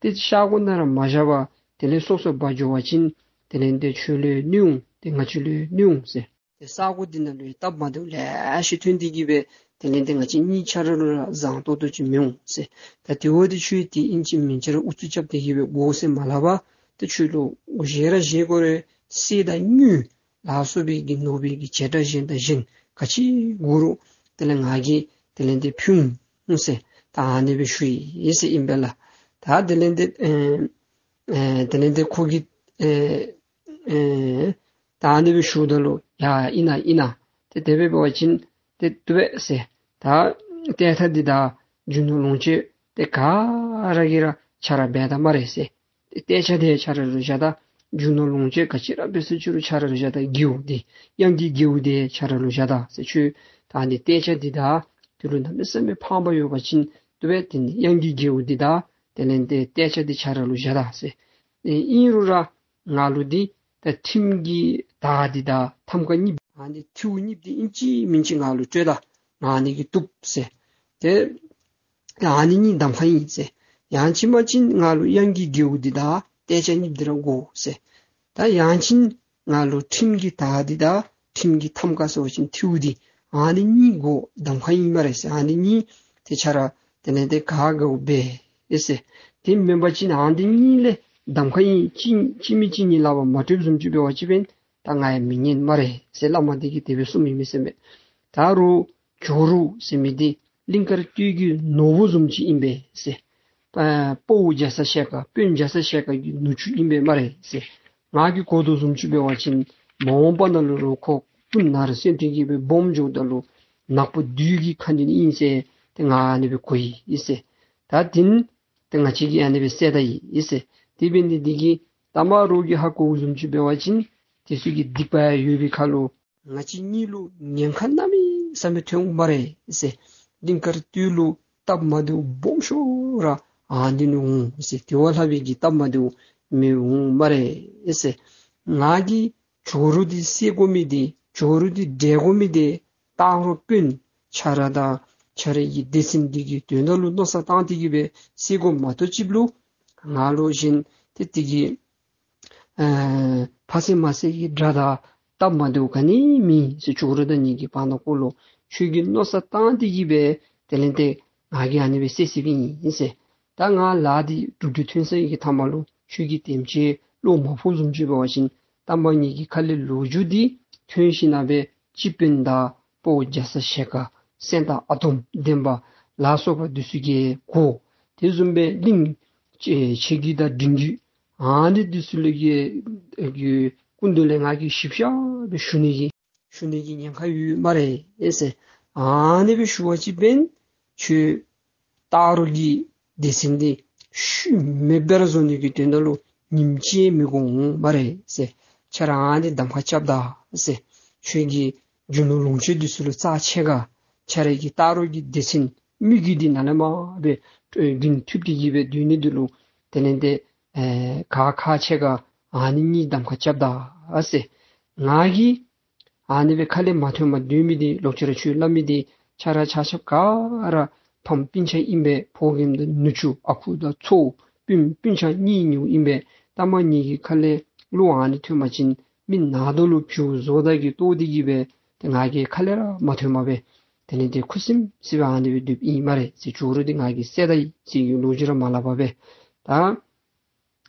ཏེ་ས་གོ་ནང་ར་མ་བཞག་པར་དེ་ལས་སོ་སོ་འབག་འགྱོ་བ་ཅིན་དེ་ལས་ཏེ་ཁྱོད་ལུ་གནོད་འོང་། ཏེ་ང་བཅས་ལུ་གནོད་འོང་ཟེར། ཏེ་ས་གོ་འདི་ནང་ལུ་སྟབས་མ་བདེཝ་ལེ་ཤ་ཐོན་ཏེ་གི་སྦེ་དེ་ལས་ཏེ་ང་བཅས་གཉིས་ཆ་ར་ལུ་ར་བཟང་ཏོག་ཏོ་ཅིག་མི་འོང་ཟེར། ད་དེ་འབདཝ་ད་ཁྱོད་ཏེ་ཨིན་ཅི་མིན་ཅི་ར་ཨུ་ཚུགས་རྐྱབ་སྟེ་གི་སྦེ་དགོ་ཟེར་མ་སླབ་པར་ཏེ་ཁྱོད་ལུ་བཞེས་ར་བཞེས་དགོ་རུང་གསེར་དང་དངུལ་ལ་སོགས་པའི་གི་ནོར་བུའི་གི་བྱེ་བྲག་གཞན་དང་གཞན་ག་ཅི་དགོ་རུང་དེ་ལས་ང་གིས་དེ་ལས་ཏེ་ཕུལ་འོང་ཟེར། ད་ཨ་ནི་སྦེ་ཞུ་ཡི་ཟེར་ཨིན་པས་ལགས། ད་དེ་ལས་ཏེ་ཨེ་ཨེ་དེ་ལས་ཏེ་ཁོ་གིས་ཨེ་ཨེ་ད་ཨ་ནི་སྦེ་ཞུཝ་ད་ལུ་ཡ་ཨིན་ན་ཨིན་ན། ཏེ་དེ་སྦེ་འབད་བ་ཅིན་ཏེ་བཏུབ་པས་ཟེར། ད་གཏད་ཐ་འདི་དང་རྒྱུ་ནོར་ལོངས་སྤྱོད་ཏེ་ག་ར་གིས་ར་ཆ་ར་འབད་ད་སྨ་རེ་ཟེར། ཏེ་གཏད་བཅག་འདི་ཆ་ར་ལུ་བཞག་ད། རྒྱུ་ནོར་ལོངས་སྤྱོད་ག་ཅི་ར་འབད་ཟེར་ཅི་རུང་ཆ་ར་ལུ་བཞག་ད། རྒྱལ་པོ་འདི་གཡང་གི་རྒྱལ་པོ་འདི་ཆ་ར་ལུ་བཞག་ད་ཟེར། ཁྱོད་ད་ཨ་ནི་གཏད་བཅག་འདི་དང་དེ་ལུ་གནམ་མེད་ས་མེད་ཕངས་པ་ཡོད་པ་ཅིན་བཏུབ་པས། དེ་ནི་གཡང་གི་རྒྱལ་པོ་འདི་དང་དེ་ལས་ཏེ་གཏད་བཅག་འདི་ཆ་ར་ལུ་བཞག་ད་ཟེར། ཨེ་ཨིན་རུང་ར་ང་ལུ་འདི་ད་ཁྲིམས་ཀྱི་དར་འདི་དང་ཐམ་ཀ་གཉིས་ཨ་ནི་ཐིའུ་གཉིས་འདི་ཨིན་ཅི་མིན་ཅི་ང་ལུ་སྤྲོད་ད། ང་ཨ་ནི་གིས་བཏུབ་ཟེར། ཏེ་ཨ་ནི་གཉིས་གདམ་ཁ་ཨིན་ཟེར། ཡང་ཅིན་མ་ཅིན་ང་ལུ་གཡང་གི་རྒྱལ་པོ་འདི་དང་གཏད་བཅག་གཉིས་འདི་ར་དགོ་ཟེར། ད་ཡང་ཅིན་ང་ལུ་ཁྲིམས་ཀྱི་དར་འདི་དང་ཁྲིམས་ཀྱི་ཐམ་ཀ་ཟེར་བ་ཅིན་ཐིའུ་འདི་ཨ་ནི་གཉིས་དགོ། གདམ་ཁ་ཨིན་སྨ་རེ་ཟེར། ཨ་ནི་གཉིས་ཏེ་ཆ་ར་དེ་ལས་ཏེ་ག་དགའཝ་འབད་ཟེར། དེ་མེན་པ་ཅིན་ཨ་ནི་གཉིས་ལས་གདམ་ཁ་ཨིན་ཅི་ཅི་མི་ཅི་གཉིས་ལག་པར་མ་སྤྲོདཔ་བཟུམ་ཅིག་འབད་བ་ཅིན་ད་ང་ཡང་མི་ཉན་སྨ་རེ་ཟེར་བླ་མ་འདི་གིས་དེ་སྦེ་གསུངམ་ཨིན་མས་ཟེར་མས། ད་རུང་ཇོ་རུ་ཟེར་མི་འདི་གླིང་དཀར་སྟོད་ཀྱི་ནོར་བུ་བཟུམ་ཅིག་ཨིན་པས་ཟེར། ཨ་དཔའ་བོ་རྒྱ་ཚ་ཞལ་དཀར་དཔོན་རྒྱ་ཚ་ཞལ་དཀར་གྱི་ནུ་གཅུང་ཨིན་པས་སྨ་རེ་ཟེར། ང་གིས་གོ་དོ་བཟུམ་ཅིག་འབད་བ་ཅིན་མ་འོངས་པ་ནང་ལུ་རུང་ཁོ་སྤུ་ན་ར་སེང་ཕྲུག་གིས་སྦེ་སྦོམ་འགྱོཝ་ད་ལུ་ནག་པོ་བདུད་ཀྱི་ཁ་གནོན་ཨིན་ཟེར་ཏེ་ང་ཨ་ནི་སྦེ་གོ་ཡི་ཟེར། ད་དེ་ནི་ཏེ་ང་བཅས་ཀྱིས་ཨ་ནི་སྦེ་བསད་ད་ཡི་ཟེར། དེ་འབད་ནི་འདི་གིས་ད་མ་རོགས་ཀྱིས་ཧ་གོ་བཟུམ་ཅིག་འབད་བ་ཅིན་དེ་ཚུ་གི་སྡིག་པ་ཡོད་པའི་ཁར་ལུ་ང་བཅས་གཉིས་ལུ་ཉེན་ཁ་གནམ་མེད་ས་མེད་ཐོན་འོང་སྨ་རེ་ཟེར། གླིང་དཀར་སྟོད་ལུ་སྟབས་མ་བདེཝ་སྦོམ་ཤོས་ར་ཨ་ནི་ནི་འོང་ཟེར། དེ་བ་ལྷག་པའི་གི་སྟབས་མ་བདེཝ་མི་འོང་སྨ་རེ་ཟེར། ང་གིས་ཇོ་རུ་འདི་བསད་དགོ་མི་འདི་ཇོ་རུ་འདི་བསྒྲལ་དགོ་མི་འདི་སྟག་རོང་དཔོན་ཁྱོད་ར་དང་ཁྱོད་རའི་གི་སྡེ་ཚན་འདི་གི་དོན་དག་ལུ་མནོ་བསམ་བཏང་སྟེ་གི་སྦེ་བསད་དགོ་མ་གཏོགས་ཅིག་ལུ་ང་ལུ་གཞན་ཏེ་དེ་གི་ཨ་ཕ་བསད་མ་བསད་ཀྱི་དགྲ་དང་སྟབས་མ་བདེཝ་ག་ནི་མེད་ཟེར། ཇོ་རུ་དང་ངེ་གི་བར་ན་ཁོ་ལུ་ཁྱོད་ཀྱིས་མནོ་བསམ་བཏང་སྟེ་གི་སྦེ་དེ་ལས་ཏེ་ང་གིས་ཨ་ནི་སྦེ་བསད་བསདཔ་ཨིན་ཟེར། ད་ང་ལཱ་འདི་གྲུབ་འབྲས་ཐོན་ཚར་བའི་གི་མཐའ་མ་ལུ་ཁྱོད་ཀྱིས་དེམ་ཅིག་བློ་མ་ཕམ་བཟུམ་ཅིག་འབད་བ་ཅིན་ད་མ་ངེ་གི་ཁ་ལས་ལོ་རྒྱུས་འདི་ཐོན་ཞིནམ་ལས་སྤྱི་དཔོན་དང་དཔའ་བོ་རྒྱ་ཚ་ཞལ་དཀར་སེང་སྟག་ཨ་དོམ་འདན་མ་ལ་སོགས་པ་འདི་ཚུ་གིས་གོ། དེ་བཟུམ་སྦེ་གླིང་ཆེ་ཆེ་རྒྱུད་དང་འབྲིང་རྒྱུད་ཨ་ནི་འདི་ཚུ་ལུ་གི་གི་སྐུ་མདུན་ལས་ང་གིས་ཞིབ་ཆ་སྦེ་ཞུ་ནི་གི་ཞུ་ནི་གི་ཉེན་ཁ་ཡོད་སྨ་རེ་ཟེར། ཨ་ནི་སྦེ་ཞུ་བ་ཅིན་འབདན་ཁྱོད་སྟག་རོང་གི་སྡེ་ཚན་འདི་ཤུལ་མེདཔ་སྦེ་ར་བཟོ་ནི་གི་དོན་དག་ལུ་ཉིནམ་གཅིག་མི་དགོ་འོང་སྨ་རེ་ཟེར། ཁྱོད་ར་ཨ་ནི་གདམ་ཁ་རྐྱབ་ད་ཟེར། ཁྱོད་ཀྱི་རྒྱུ་ནོར་ལོངས་སྤྱོད་འདི་ཚུ་ལུ་རྩ་ཆེ་ག། ཁྱོད་ར་གི་སྟག་རོང་གི་སྡེ་ཚན་མི་རྒྱུད་འདི་ནཱ་ལས་མར་སྦེ་ཨེ་རྒྱུན་མཐུད་དེ་གི་སྦེ་སྡོད་ནི་འདི་ལུ་དེ་ལས་ཏེ་ཨེ་ག་ཁག་ཆེ་ག། ཨ་ནི་གཉིས་གདམ་ཁ་རྐྱབ་ད་ཟེར། ང་གིས་ཨ་ནི་སྦེ་ཁ་ལས་མ་ཐོནམ་སྡོད་མི་འདི་ལོག་ཅི་ར་ཁྱོད་སླབ་མི་འདི་ཁྱོད་ར་ཆ་ཁྱབ་ག་ར་ཕམ་སྤུན་ཆ་ཨིན་པས། ཕོ་རྒནམ་དང་ནུ་གཅུང་ཨ་ཁུ་དང་ཚའོ་སྤུན་སྤུན་ཆ་གཉེན་ཉེཝ་ཨིན་པས། ལྟ་མ་ངེ་གི་ཁ་ལས་བློ་ཨ་ནི་ཐོན་པ་ཅིན་མི་ནག་དོ་ལུ་བྱོག་བཟོ་ད་གི་ལྟོ་འདི་གིས་སྦེ་ཏེ་ང་གི་ཁ་ལས་ར་མ་ཐོནམ་སྦེ་དེ་ལས་ཏེ་ཁུ་སིམ་སི་སྦེ་ཨ་ནི་སྦེ་སྡོདཔ་ཨིན་སྨ་རེ་ཟེར། ཇོ་རུ་འདི་ང་གིས་བསད་ད་ཡི་ཟེར་གྱི་ལོ་རྒྱུས་ར་མ་སླབ་པར་སྦེ་ད་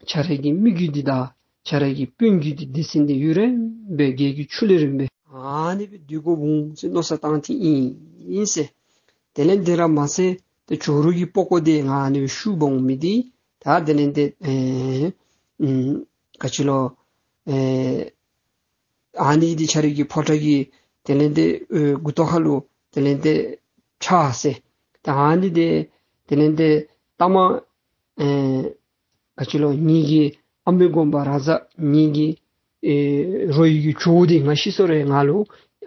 ཁྱོད་ར་གི་མི་རྒྱུད་འདི་དང་ཁྱོད་ར་གི་སྤུན་རྒྱུད་འདི་སྡེ་ཚན་འདི་ཡུན་རིངམོ་སྦེ་རྒས་རྒུད་ཆུ་ལས་རིངམོ་སྦེ་ཨ་ནི་སྦེ་སྡོད་དགོཔ་འོང་ཟེར་མནོ་བསམ་བཏང་སྟེ་ཨིན་ཟེར། དེ་ལས་འདི་ར་མ་ཚད་ཏེ་ཇོ་རུ་གི་པགས་ཀོ་འདི་ང་ཨ་ནི་སྦེ་བཤུ་འབག་འོང་མི་འདི་ད་དེ་ལས་ཏེ་ཨེ་ཨུམ་ག་ཅི་ལོ་ཨེ་ཨ་ནི་འདི་ཁྱོད་ར་གི་ཕོ་བྲང་གི་དེ་ལས་ཏེ་ཨེ་མགུ་ཏོ་ཁ་ལུ་དེ་ལས་ཏེ་ཕྱག་ཟེར། ད་ཨ་ནི་འདི་དེ་ལས་ཏེ་ལྟ་མ་ཨེ་ག་ཅི་ལོ་ངེ་གི་ཨ་མི་དགོན་པ་ར་ཛ་ངེ་གི་ཨེ་རོ་ཡི་གི་ཇོ་བོ་འདི་ང་ཤི་སོང་རུང་ང་ལུ་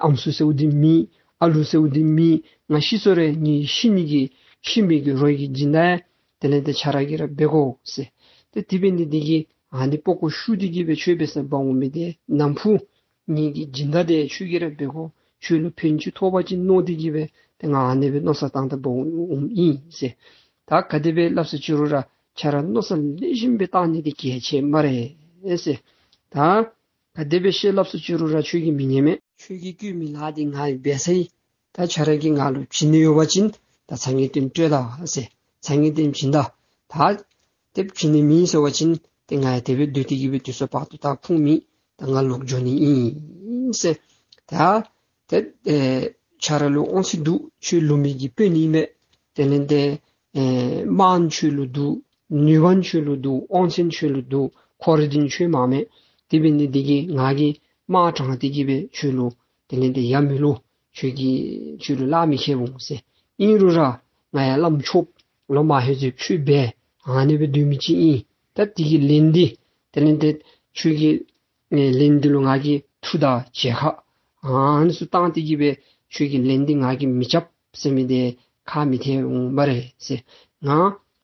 ཨམ་སྲུ་ཟེརཝ་འདི་མེད། ཨ་ལུ་ཟེརཝ་འདི་མེད། ང་ཤི་སོང་རུང་ངེ་ཤི་ནི་གི་ཤི་མི་གི་རོ་ཡི་གི་སྦྱིན་བདག་དེ་ལས་ཏེ་ཁྱོད་ར་གིས་ར་འབད་དགོ་ཟེར། ཏེ་དེ་འབད་ནི་འདི་གིས་ཨ་ནི་པགས་ཀོ་བཤུ་སྟེ་གི་སྦེ་ཁྱོད་འབད་སར་འབག་འོང་མི་འདི་ནམ་ཕུགས་ངེ་གི་སྦྱིན་བདག་འདི་ཁྱོད་ཀྱིས་ར་འབད་དགོ། ཁྱོད་ལུ་ཕན་ཅིག་ཐོགས་པ་ཅིན་མནོ་སྟེ་གི་སྦེ་ཏེ་ང་ཨ་ནི་སྦེ་མནོ་བསམ་བཏང་སྟེ་འབག་འོངམ་ཨིན་ཟེར། ད་ག་དེ་སྦེ་སླབ་ས་ཅི་རུང་ར་ཁྱོད་ར་མནོ་བསམ་ལེགས་ཤོམ་སྦེ་བཏང་ནི་འདི་གལ་ཆེ་སྨ་རེ་ཟེར། ད་ག་དེ་སྦེ་བཤད་སླབ་ས་ཅི་རུང་ར་ཁྱོད་ཀྱིས་མི་ཉན་མས། ཁྱོད་ཀྱིས་བསྐུལ་མི་ལཱ་འདི་ང་གིས་འབད་ཚར་ཡི། ད་ཁྱོད་ར་གིས་ང་ལུ་བྱིན་ནི་ཡོད་པ་ཅིན་ད་ཚ་ངེས་བརྟན་སྤྲོད་ད་ཟེར། ཚ་ངེས་བརྟན་བྱིན་ད། ད་དེ་བྱིན་ནི་མེད་ཟེར་བ་ཅིན་ཏེ་ང་ཡང་དེ་སྦེ་སྡོད་དེ་གི་སྦེ་དུས་ཚོད་བར་དོ་ད་ཁུངས་མེད། ད་ང་ལོག་འགྱོ་ནི་ཨིན་ཟེར། ད་ཏེ་ཨེ་ཁྱོད་ར་ལུ་དབང་ཚད་འདུག། ཁྱོད་ལུང་མི་གི་དཔོན་ཨིན་མས། དེ་ལས་ཏེ་ཨེ་དམག་ཁྱོད་ལུ་འདུག། ནུས་པ་ཁྱོད་ལུ་འདུག། དབང་ཚད་ཁྱོད་ལུ་འདུག། འཁོར་འདི་ཁྱོད་མ་མེད། དེ་འབད་ནི་འདི་གིས་ང་གིས་དམག་དྲངས་ཏེ་གི་སྦེ་ཁྱོད་ལུ་དེ་ལས་ཏེ་ཡ་མི་ལུ་ཁྱོད་ཀྱིས་ཁྱོད་ལུ་ལཱ་མི་ཁེལ་འོང་ཟེར། ཨིན་རུང་ར་ང་ཡང་བླམ་ཆོསཔ་ལོ་མ་ཧེ་ཟེར་ཁྱོད་འབད་ཨ་ནི་སྦེ་སྡོད་མི་ཅིག་ཨིན། ད་དེ་གི་ལན་འདི་དེ་ལས་ཏེ་ཁྱོད་ཀྱི་ཨེ་ལན་འདི་ལུ་ང་གིས་མཐུ་དང་མཇལ་ཁ་ཨ་ནི་ཚུ་བཏང་སྟེ་གི་སྦེ་ཁྱོད་ཀྱི་ལན་འདི་ང་གིས་མི་རྐྱབ་ཟེར་མི་འདི་ཁག་མི་ཐེག་འོང་སྨ་རེ་ཟེར། ང་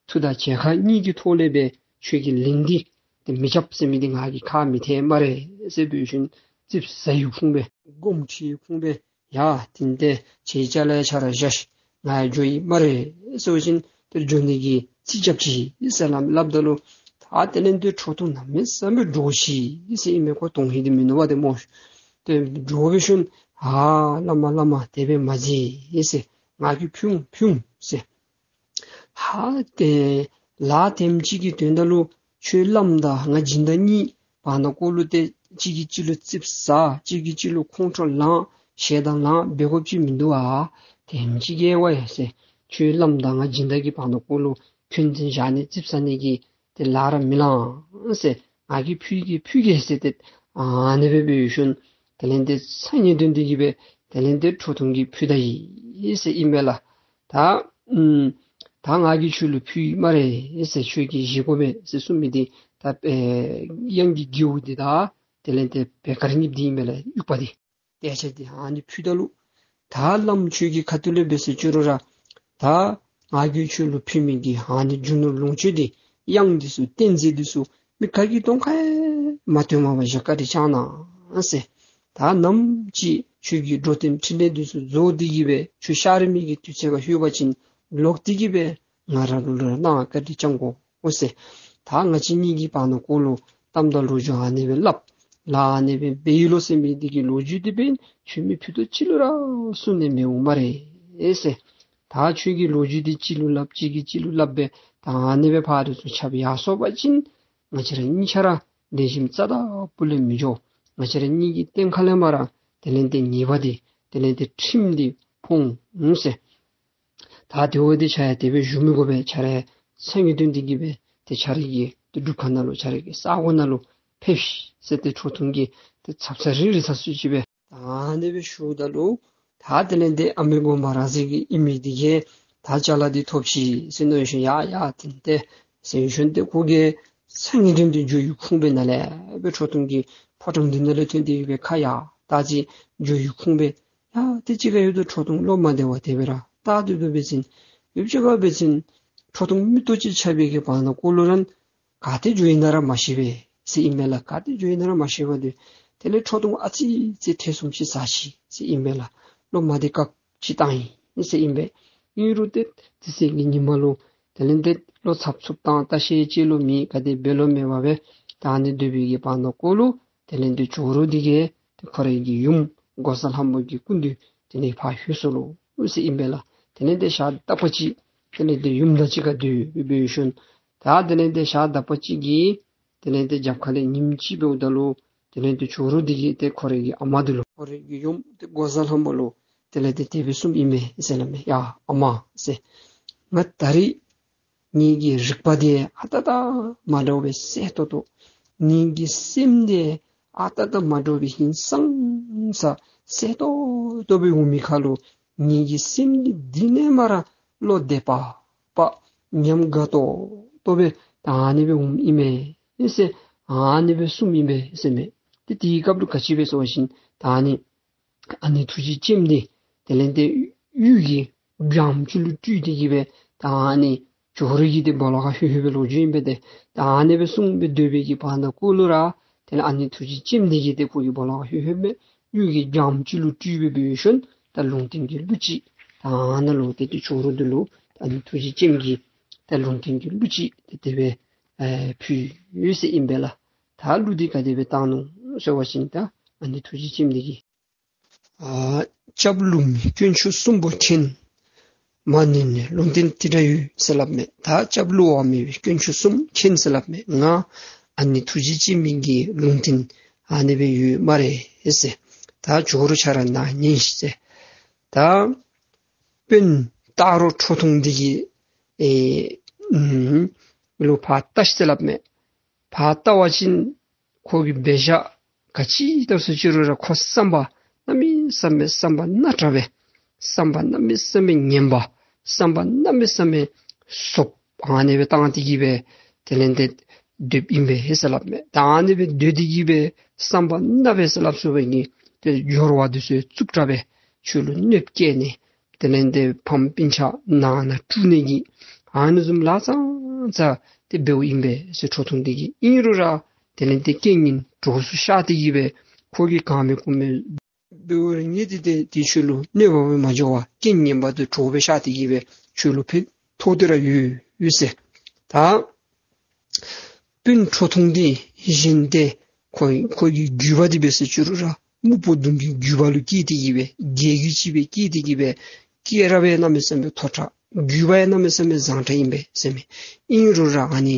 མཐུ་དང་མཇལ་ཁ་གཉིས་ཀྱི་ཐོག་ལས་སྦེ་ཁྱོད་ཀྱི་ལན་འདི་ཏེ་མི་རྐྱབ་ཟེར་མི་འདི་ང་གིས་ཁག་མི་ཐེག་སྨ་རེ་ཟེར་འབད་ཞིནམ་ཙིགཔ་ཟ་ཡི་ཁུངས་སྦེ་སྒོམ་ཁྲིད་ཁུངས་སྦེ་ཡ་དེ་ལས་ཏེ་ཁྱེད་ཅ་ལ་ཡ་ཁྱོད་ར་བཞག་ཤིག། ང་ཡང་འགྱོ་ཡི་སྨ་རེ་ཟེར་བ་ཅིན་ཏེ་འགྱོ་ནི་གི་རྩིས་རྐྱབ་ཅི་ཟེར་སླབ་སླབ་ད་ལུ་ད་དེ་ལས་ཏེ་ཁྲོ་ཐུང་གནམ་མེད་ས་མེད་འདྲོག་ཅི་ཟེར་ཨིན་མས། ཁོ་དོན་ཧིང་འདི་མིན་འདུག་པ་ཏེ་སྨོ། ཏེ་འདྲོག་སྦེ་ཞིནམ་ཨ་བླ་མ་བླ་མ་དེ་སྦེ་མ་མཛད་ཟེར། ང་གིས་ཕུལ་འོང་ཕུལ་འོང་ཟེར། ཧ་ཏེ་ལཱ་དེམ་ཅིག་གི་དོན་དག་ལུ་ཁྱོད་བླམ་དང་ང་སྦྱིན་བདག་གཉིས་བར་ན་ཀོ་ལུ་ཏེ་གཅིག་གིས་གཅིག་ལུ་ཙིགཔ་ཟ་གཅིག་གིས་གཅིག་ལུ་ཁོང་ཁྲོ་ལང་ཞེ་སྡང་ལང་འབད་དགོཔ་ཅིག་མིན་འདུག་ཨ། དེམ་ཅིག་གིས་ཝའི་ཟེར། ཁྱོད་བླམ་དང་ང་སྦྱིན་བདག་གི་བར་ན་ཀོ་ལུ་འཁོན་འཛིན་བཞག་ནི་ཙིགཔ་ཟ་ནི་གི་ཏེ་ལཱ་ར་མི་ལང་ཟེར། ང་གིས་ཕུལ་གེ་ཕུལ་གེ་ཟེར་ཏེ་ཨ་ནི་སྦེ་འབད་ཞིནམ་དེ་ལས་ཏེ་ཚ་ངེས་བརྟན་འདི་གིས་སྦེ་དེ་ལས་ཏེ་ཁྲོ་ཐུང་གིས་ཕུལ་ད་ཡི་ཟེར་ཨིན་མས་ལགས། ད་ཨུམ་ད་ང་གིས་ཁྱོད་ལུ་ཕུལ་ཡི་སྨ་རེ་ཟེར། ཁྱོད་ཀྱིས་བཞེས་དགོ་པས་ཟེར་གསུངས་མི་འདི་ད་ཨེ་གཡང་གི་རྒེད་འོག་འདི་དང་དེ་ལས་ཏེ་བེ་དཀར་གཉིསཔོ་འདི་ཨིན་མས་ལགས། དབྱུག་པ་འདི་ཏེ་ཆ་འདི་ཨ་ནི་ཕུལ་ད་ལུ་ད་བླམ་ཁྱོད་ཀྱི་ཁ་ཐུག་ལས་འབད་ཟེར་ཅི་རུང་ར་ད་ང་གིས་ཁྱོད་ལུ་ཕུལ་མི་གི་ཨ་ནི་རྒྱུ་ནོར་ལོངས་སྤྱོད་འདི་གཡང་འདི་ཚུ་ཏེ་རྫས་འདི་ཚུ་མི་ག་གི་གདོང་ཁར་ཡང་མ་སྟོནམ་སྦེ་བཞག་བཀའ་དྲིན་བསྐྱང་གནང་ཟེར། ད་ནམ་ཅིག་ཁྱོད་ཀྱི་འགྲོ་དོན་འཕྲིན་ལས་འདི་ཚུ་རྫོགས་ཏེ་གི་སྦེ་ཁྱོད་གཤགས་རིས་མེད་ཀྱི་དུས་ཚོད་ཁར་ལྷོད་པ་ཅིན་ལོག་སྟེ་གི་སྦེ་ང་ར་ལུ་ར་གནང་བཀའ་དྲིན་བསྐྱང་དགོ་ཟེར། ད་ང་བཅས་གཉིས་ཀྱི་བར་ན་ཀོ་ལུ་གཏམ་དང་ལོ་རྒྱུས་ཨ་ནི་སྦེ་སླབ་ལཱ་ཨ་ནི་སྦེ་འབད་ཡི་ལོ་ཟེར་མི་འདི་གི་ལོ་རྒྱུས་འདི་འབདན་ཁྱོད་མི་ཕུད་རྡོག་གཅིག་ལུ་ར་གསུང་ནི་མི་འོང་སྨ་རེ་ཟེར། ད་ཁྱོད་ཀྱིས་ལོ་རྒྱུས་འདི་གཅིག་ལུ་སླབ་གཅིག་གིས་གཅིག་ལུ་སླབ་སྦེ་ད་ཨ་ནི་སྦེ་ཕར་ཚུར་ཁྱབ་ཡར་སོང་པ་ཅིན་ང་བཅས་ར་གཉིས་ཆ་ར་ལེགས་ཤོམ་རྩ་དང་སྤུ་ལས་མི་འགྱོ། ང་བཅས་ར་གཉིས་ཀྱི་སྟེང་ཁ་ལས་མར་དེ་ལས་ཏེ་ཉེས་པ་འདི་དེ་ལས་ཏེ་ཁྲིམས་འདི་ཕོག་འོང་ཟེར། ད་དེ་འབདཝ་ད་ཁྱོད་ཡང་དེ་སྦེ་བཞུགས་མི་དགོ་པས། ཁྱོད་ར་ཚ་ངེས་བརྟན་འདི་གིས་སྦེ་ཏེ་ཁྱོད་ར་གི་ཏེ་སྒྲུབ་ཁང་ནང་ལུ་ཁྱོད་ར་གི་ས་གོ་ནང་ལུ་ཕེབས་ཤིག་ཟེར་ཏེ་ཁྲོ་ཐུང་གིས་ཏེ་ཚབ་ཚ་རི་རི་ཚ་སུ་ཅིག་སྦེ་ཨ་ནི་སྦེ་ཞུཝ་ད་ལུ་ད་ ད་དེ་ལས་ཏེ་ཨ་མི་གོང་མ་ར་ཛ་གི་ཨིན་མི་འདི་གིས་ད་ཅ་ལ་འདི་ཐོབ་ཅི་ཟེར་མནོ་ཞིནམ་ཡ་ཡ་ཏེ་ཏེ་ཟེར་ཞིནམ་ཏེ་ཁོ་གིས་སང་ཉིན་དྲོ་འདི་ཇོ་ཡི་ཁུངས་སྦེ་ནཱ་ལས་སྦེ་ཁྲོ་ཐུང་གི་ཕོ་བྲང་འདི་ནང་ལས་ཐོན་ཏེ་ཡོད་པའི་ཁར་ཡ་ད་ཅི་ཇོ་ཡི་ཁུངས་སྦེ་ཡ་ཏེ་ཅི་ག་ཡོད་དོ་ཁྲོ་ཐུང་བློ་མ་བདེ་བར་དེ་སྦེ་ར་ད་དེ་དེ་སྦེ་ཟེར་ཡུདཔ་ཅིག་ཁར་སྦེ་ཟེར་ཁྲོ་ཐུང་མིག་ཏོ་ཅིག་ཕྱེ་བའི་གི་བར་ན་ཀོ་ལུ་ར་ག་ཏེ་འགྱོ་ཡི་ན་ར་མ་ཤེས་པས་ཟེར་ཨིན་པས་ལགས། ག་ཏེ་འགྱོ་ཡི་ན་ར་མ་ཤེས་པར་སྡོད། དེ་ལས་ཁྲོ་ཐུང་ཨ་ཙི་ཙི་ཐེ་ཚོམ་ཅིག་ཟ་ཅི་ཟེར་ཨིན་པས་ལགས། བློ་མ་བདེ་ཁག་ཅིག་བཏང་ཡི་ཟེར་ཨིན་པས། ཨིན་རུང་ཏེ་དེ་ཚེ་གི་ཉིནམ་ལུ་དེ་ལས་ཏེ་བློ་འཚབ་འཚུབ་དང་ལྟ་ཤེས་ཅིག་ལུ་མེད། ག་དེ་འབད་ལོང་མེད་པར་སྦེ་ད་ཨ་ནི་སྡོད་པའི་གི་བར་ན་ཀོ་ལུ་དེ་ལས་ཏེ་ཇོ་རུ་འདི་གིས་ཏེ་ཁོ་རའི་གི་ཡུམ་འགོག་བཟའ་ལྷ་མོ་གི་སྐུ་མདུན་དེ་ལས་ཕར་ལྷོད་སོ་ལོ་ཟེར་ཨིན་པས་ལགས། དེ་ལས་ཏེ་ཞག་དག་པ་ཅིག་དེ་ལས་ཏེ་ཡུམ་དང་གཅིག་ཁར་སྡོད་སྦེ་ཞིནམ་ད་དེ་ལས་ཏེ་ཞག་དག་པ་ཅིག་གི་དེ་ལས་ཏེ་རྒྱབ་ཁ་ལས་ཉིནམ་ཅིག་འབདཝ་ད་ལུ་དེ་ལས་ཏེ་ཇོ་རུ་འདི་གིས་ཏེ་ཁོ་རའི་གི་ཨ་མ་འདི་ལུ་ཁོ་རའི་གི་ཡུམ་ཏེ་འགོག་བཟའ་ལྷ་མོ་ལུ་དེ་ལས་ཏེ་དེ་སྦེ་གསུངམ་ཨིན་མས་ཟེར་སླབ་མས། ཡ་ཨ་མ་ཟེར། ང་ད་རིས་ངེ་གི་རིག་པ་འདི་ཨ་རྟག་རྟག་མ་འདྲཝ་སྦེ་གསལ་ཏོག་ཏོ། ངེ་གི་སེམས་འདི་ཨ་རྟག་རྟག་མ་འདྲཝ་སྦེ་ཧིང་སངས་ས་གསལ་ཏོག་ཏོ་སྦེ་འོང་མི་ཁར་ལུ་ངེ་གི་སེམས་འདི་འདི་ནས་མར་བློ་བདེ་བག་ཕབ་ཉམས་དགའ་ཏོག་ཏོ་སྦེ་ད་ཨ་ནི་སྦེ་འོངམ་ཨིན་མས་ཟེར་ཨ་ནི་སྦེ་གསུངམ་ཨིན་པས་ཟེར་མས། ཏེ་དེའི་སྐབས་ལུ་ག་ཅི་འབད་ཟེར་བ་ཅིན་ད་ཨ་ནི་ཨ་ནེ་ཐུགས་རྗེ་ཅནམ་འདི་དེ་ལས་ཏེ་གཡུ་གི་སྦྱངམ་ཅིག་ལུ་སྤྲུལ་ཏེ་གི་སྦེ་ད་ཨ་ནི་ཇོ་རུ་གི་ཏེ་སྦོ་ལོགས་ཁར་ལྷོད་ལྷོད་པའི་ལོ་རྒྱུས་ཨིན་པས། ཏེ་ད་ཨ་ནི་སྦེ་གསུངས་སྦེ་སྡོད་པའི་གི་བར་ན་ཀོ་ལུ་ར་དེ་ལས་ཨ་ནེ་ཐུགས་རྗེ་ཅནམ་འདི་གིས་ཏེ་ཁོ་གི་སྦོ་ལོགས་ཁར་ལྷོད་ལྷོད་སྦེ་གཡུ་གི་སྦྱངམ་ཅིག་ལུ་སྤྲུལ་སྦེ་འབད་ཞིནམ་ད་ལུང་བསྟན་གྱི་གླུ་ཅིག་ད་ཨ་ནཱ་ལུ་ཏེ་ཏེ་ཇོ་རུ་འདི་ལུ་ཨ་ནེ་ཐུགས་རྗེ་ཅནམ་གྱིས་ད་ལུང་བསྟན་གྱི་གླུ་ཅིག་ཏེ་དེ་སྦེ་ཨེ་ཕུལ་ཡི་ཟེར་ཨིན་པས་ལགས། ད་གླུ་འདི་ག་དེ་སྦེ་བཏང་ནུག་ཟེར་བ་ཅིན་ད་ཨ་ནེ་ཐུགས་རྗེ་ཅནམ་འདི་གིས་ཨ་སྐྱབས་བསླུ་མེད་དཀོན་མཆོག་གསུམ་པོ་མཁྱེན། མ་ནུས་ནས་ལུང་བསྟན་དེ་འདྲ་ཡོད་ཟེར་སླབ་མས། ད་སྐྱབས་བསླུ་བ་མེད་པའི་དཀོན་མཆོག་གསུམ་མཁྱེན་ཟེར་སླབ་མས། ང་ཨ་ནེ་ཐུགས་རྗེ་ཅནམ་གྱི་ལུང་བསྟན་ཨ་ནི་སྦེ་ཡོད་སྨ་རེ་ཟེར། ད་ཇོ་རུ་ཁྱོད་ར་ནཱ་ཉན་ཤིག་ཟེར། ད་དཔོན་སྟག་རོང་ཁྲོ་ཐུང་འདི་གིས་ཨེ་ཨུམ་ལུ་ཕར་བལྟ་ཤིག་ཟེར་སླབ་མས། ཕར་བལྟ་བ་ཅིན་ཁོ་གི་འབད་བཞག་ག་ཅི་བལྟ་ཟེར་ཅི་རུང་ར་ཁོ་བསམ་པ་གནམ་མེད་ས་མེད་བསམ་པ་ནཱ་དྲག་སྦེ་བསམ་པ་གནམ་མེད་ས་མེད་ངན་པ་བསམ་པ་གནམ་མེད་ས་མེད་སོབ་ཨ་ནི་སྦེ་བཏང་སྟེ་གི་སྦེ་དེ་ལས་ཏེ་སྡོདཔ་ཨིན་པས་ཟེར་སླབ་མས། ད་ཨ་ནི་སྦེ་སྡོད་དེ་གི་སྦེ་བསམ་པ་ནཱ་སྦེ་ཟེར་སླབ་སོང་བའི་གི་ཏེ་འབྱོར་བ་འདི་ཚུ་རྩུབ་དྲགས་སྦེ་ཁྱོད་ལུ་གནོདཔ་བཀལ་ནི་དེ་ལས་ཏེ་ཕམ་སྤུན་ཆ་ནང་ན་དཀྲུག་ནི་གི་ཨ་ནི་བཟུམ་ལཱ་ཙང་ཙ་ཏེ་འབདཝ་ཨིན་པས་ཟེར་ཁྲོ་ཐུང་འདི་གིས། ཨིན་རུང་ར་དེ་ལས་ཏེ་རྐྱེན་ངན་གྲོགས་སུ་ཤར་ཏེ་གི་སྦེ་ཁོ་གིས་གང་མེད་ཀུ་མེད་འབདཝ་ར་ངེས་ཏེ་ཏེ་ཏེ་ཁྱོད་ལུ་གནོད་པ་སྦེ་མ་འགྱོ་བར་རྐྱེན་ངན་པ་དེ་གྲོགས་སྦེ་ཤར་ཏེ་གི་སྦེ་ཁྱོད་ལུ་ཕན་ཐོགས་ཏེ་ར་ཡོད་ཡོད་ཟེར། ད་དཔོན་ཁྲོ་ཐུང་འདི་གཞན་ཏེ་ཁོ་ཁོ་གི་རྒྱུད་པ་འདི་འབད་ཟེར་ཅི་རུང་ར་སྨུག་པོ་གདོང་གི་རྒྱུད་པ་ལུ་སྐྱེས་ཏེ་གི་སྦེ་རྒྱལ་རྒྱུད་ཅིག་སྦེ་སྐྱེས་ཏེ་གི་སྦེ་སྐད་ར་སྦེ་གནམ་མེད་ས་མེད་མཐོ་དྲགས་རྒྱུད་པ་ཡང་གནམ་མེད་ས་མེད་བཟང་དྲགས་ཨིན་པས་ཟེར་མས། ཨིན་རུང་ར་ཨ་ནི་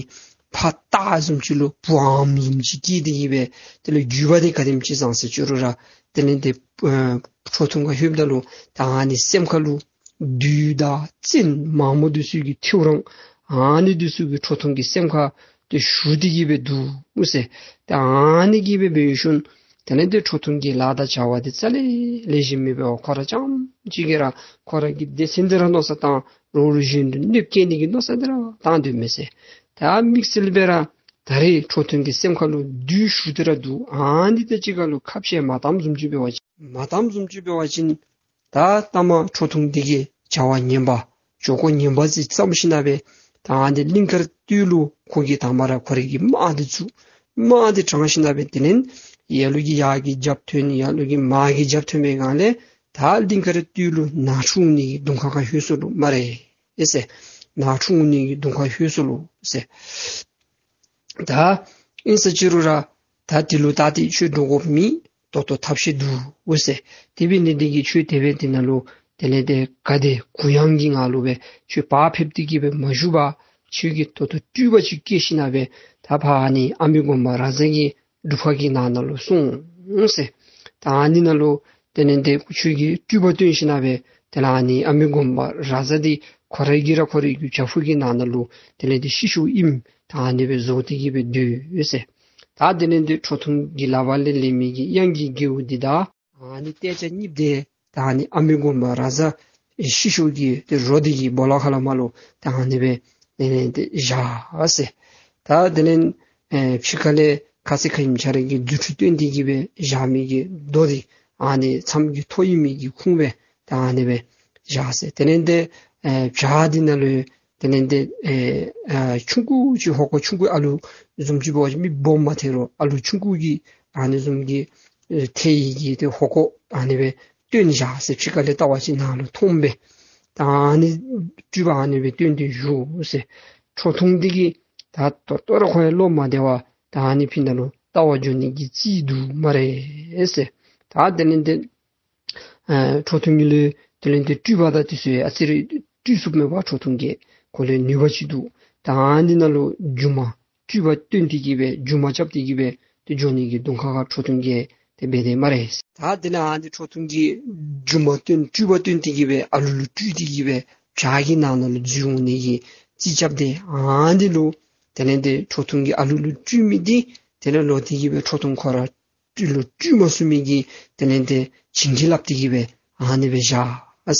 ཕ་སྟག་བཟུམ་ཅིག་ལུ་བུ་ཨམ་བཟུམ་ཅིག་སྐྱེས་ཏེ་གི་སྦེ་དེ་ལས་རྒྱུད་པ་འདི་ག་དེམ་ཅིག་བཟང་ཟེར་ཅི་རུང་ར་དེ་ལས་ཏེ་ཨེ་ཁྲོ་ཐུང་ཁར་ལྷོདཔ་ད་ལུ་ད་ཨ་ནི་སེམས་ཁར་ལུ་བདུད་དང་བཙན་མང་པོ་འདི་ཚུ་གི་ཐེའུ་རང་ཨ་ནི་འདི་ཚུ་གིས་ཁྲོ་ཐུང་གི་སེམས་ཁར་ཏེ་ཞུགས་ཏེ་གི་སྦེ་འདུག་ཟེར། ཏེ་ཨ་ནི་གི་སྦེ་འབད་ཞིནམ་དེ་ལས་ཏེ་ཁྲོ་ཐུང་གི་ལཱ་དང་བྱ་བ་འདི་རྩ་ལས་ལེགས་ཤོམ་མེད་པར་ཁོ་ར་རྐྱངམ་གཅིག་གིས་ར་ཁོ་ར་གི་སྡེ་ཚན་འདི་ར་མནོ་བསམ་བཏང་རོགས་ལུ་གཞན་ལུ་གནོདཔ་བཀལ་ནི་གི་མནོ་བསམ་འདི་ར་བཏང་སྡོད་མས་ཟེར། ད་དམིགས་བསལ་སྦེ་ར་ད་རེས་ཁྲོ་ཐུང་གི་སེམས་ཁར་ལུ་བདུད་ཞུགས་ཏེ་ར་འདུག། ཨ་ནི་དང་གཅིག་ཁར་ལུ་ཁ་བཤད་མ་བཏངམ་བཟུམ་ཅིག་འབད་བ་ཅིན་མ་བཏངམ་བཟུམ་ཅིག་འབད་བ་ཅིན་ད་ལྟ་མ་ཁྲོ་ཐུང་འདི་གིས་བྱ་བ་ངན་པ་འགྱོ་སྒོ་ངན་པ་ཅིག་བརྩམས་ཞིནམ་སྦེ་ད་ཨ་ནི་གླིང་དཀར་སྟོད་ལུ་ཁོ་གིས་དང་པ་ར་ཁོ་རའི་གི་དམག་འདི་བཙུགས། དམག་འདི་དྲངས་ཞིནམ་སྦེ་དེ་ལས་ལ་ལུ་གིས་ཡར་གྱི་རྒྱབ་ཐོན་ལ་ལུ་གིས་མར་གྱི་རྒྱབ་ཐོན་པའི་སྒང་ལས་ད་གླིང་དཀར་སྟོད་ལུ་ནང་འཁྲུག་ནི་གི་གདོང་ཁ་ཁར་ལྷོད་སོ་ལོ་སྨ་རེ་ཨེ་ཟེར། ནང་འཁྲུག་ནི་གི་གདོང་ཁར་ལྷོད་སོ་ལོ་ཟེར། ད་ཨིན་ཟེར་ཅི་རུང་ར་ད་དེ་ལུ་ད་ཏེ་ཁྱོད་འདྲོག་དགོཔ་མེད། ད་ལྟོ་ཐབས་ཤེས་འདུག་ཟེར། དེ་འབད་ནི་འདི་གིས་ཁྱོད་དེ་སྦེ་དེ་ནང་ལུ་དེ་ལས་ཏེ་ག་དེ་གུ་ཡངས་ཀྱི་ངང་ལུ་སྦེ་ཁྱོད་བག་ཕེབས་ཏེ་གི་སྦེ་མ་བཞུགས་པར་ཁྱོད་ཀྱིས་ད་ལྟོ་སྤྲུལ་པ་ཅིག་བསྐྱལ་ཞིནམ་སྦེ་ད་ཕར་ཨ་ནི་ཨ་མི་དགོན་པ་ར་ཛ་གི་སྒྲུབ་ཁང་གི་ནང་ན་ལུ་སོང་ཟེར། ད་ཨ་ནི་ནང་ལུ་དེ་ལས་ཏེ་ཁྱོད་ཀྱིས་སྤྲུལ་པ་སྟོན་ཞིནམ་སྦེ་དེ་ལས་ཨ་ནི་ཨ་མི་དགོན་པ་ར་ཛ་འདི་ཁོ་རའི་གི་ར་ཁོ་རའི་གི་བྱག་ཕུག་གི་ནང་ན་ལུ་དེ་ལས་ཏེ་ཤི་ཤིཝ་ཨིནམ་ད་ཨ་ནི་སྦེ་བཟོ་སྟེ་གི་སྦེ་སྡོད་ཟེར། ད་དེ་ལས་ཏེ་ཁྲོ་ཐུང་གི་ལག་པ་ལས་ལེན་མི་གི་གཡང་གི་རྒྱལཔོ་འདི་དང་ཨ་ནི་གཏད་ཅག་གཉིས་འདི་ ད་ཨ་ནི་ཨ་མི་དགོན་པ་ར་ཛ་ཤི་ཤོ་གི་ཏེ་རོ་འདི་གི་སྦོ་ལོགས་ཁ་ལས་མར་ལུ་ད་ཨ་ནི་སྦེ་དེ་ལས་ཏེ་བཞག་ཟེར། ད་དེ་ལས་ཨེ་ཕྱི་ཁ་ལས་ཁ་ཙ་ཁ་ཉིནམ་ཁྱོད་ར་གིས་རྫུ་འཕྲུལ་སྟོན་ཏེ་གི་སྦེ་བཞག་མི་གི་རྡོ་འདི་ཨ་ནི་མཚམས་ཀྱི་ཐོ་ཨིན་མི་གི་ཁུངས་སྦེ་ད་ཨ་ནི་སྦེ་བཞག་ཟེར། དེ་ལས་ཏེ་ཨེ་བྱག་འདི་ནང་ལུ་དེ་ལས་ཏེ་ཨེ་ཨ་ཆུང་ཀུ་ཅིག་ཧོ་ཀོ་ཆུང་ཀུ་ཨ་ལུ་བཟུམ་ཅིག་འབད་བ་ཅིན་མི་སྦོམ་མ་ཐལ་རུང་ཨ་ལུ་ཆུང་ཀུ་གི་ཨ་ནི་བཟུམ་གྱི་ཨེ་ཐལ་ཡི་གི་ཏེ་ཧོ་ཀོ་ཨ་ནི་སྦེ་བཏོན་བཞག་ཟེར། ཕྱི་ཁ་ལས་བལྟ་བ་ཅིན་ནང་ལུ་མཐོངམ་སྦེ་ད་ཨ་ནི་སྤྲུལ་པ་ཨ་ནི་སྦེ་བཏོན་ཏེ་བཞུགས་ཟེར། ཁྲོ་ཐུང་འདི་གིས་ད་ད་ལྟོ་ར་ཁོ་ཡང་བློ་མ་བདེ་བར་ད་ཨ་ནི་ཕི་ནང་ལུ་བལྟ་བར་འགྱོ་ནི་གི་རྩིས་འདུག་སྨ་རེ་ཟེར། ད་དེ་ལས་ཏེ་ཨ་ཁྲོ་ཐུང་གི་ལུ་དེ་ལས་ཏེ་སྤྲུལ་པ་དང་དེ་ཚུ་ཡང་ཨ་ཙི་རེ་སྤྲུལ་ཚུགསཔ་མས་པ། ཁྲོ་ཐུང་གིས་ཁོ་ལུ་ནུས་པ་ཅིག་འདུག། ད་ཨ་ནི་ནང་ལུ་སྒྱུ་མ་སྤྲུལ་པ་སྟོན་ཏེ་གི་སྦེ་སྒྱུ་མ་རྐྱབ་སྟེ་གི་སྦེ་ཏེ་འགྱོ་ནི་གི་གདོང་ཁ་ཁར་ཁྲོ་ཐུང་གིས་ཏེ་འབད་དེས་སྨ་རེ། ད་དེ་ལས་ཨ་ནི་ཁྲོ་ཐུང་གིས་སྒྱུ་མ་སྟོན་སྤྲུལ་པ་སྟོན་ཏེ་གི་སྦེ་ཨ་ལུ་ལུ་སྤྲུལ་ཏེ་གི་སྦེ་བྱག་གི་ནང་ན་ལུ་འཛུལ་འོང་ནི་གི་རྩིས་རྐྱབ་སྟེ་ཨ་ནི་ལུ་དེ་ལས་ཏེ་ཁྲོ་ཐུང་གིས་ཨ་ལུ་ལུ་སྤྲུལ་མི་འདི་དེ་ལས་ལོག་སྟེ་གི་སྦེ་ཁྲོ་ཐུང་ཁོ་ར་སྤྲུལ་ལོ་སྤྲུལ་མ་ཚུགས་མི་གི་དེ་ལས་ཏེ་བྱིན་གྱིས་བརླབས་ཏེ་གི་སྦེ་ཨ་ནི་སྦེ་བཞག་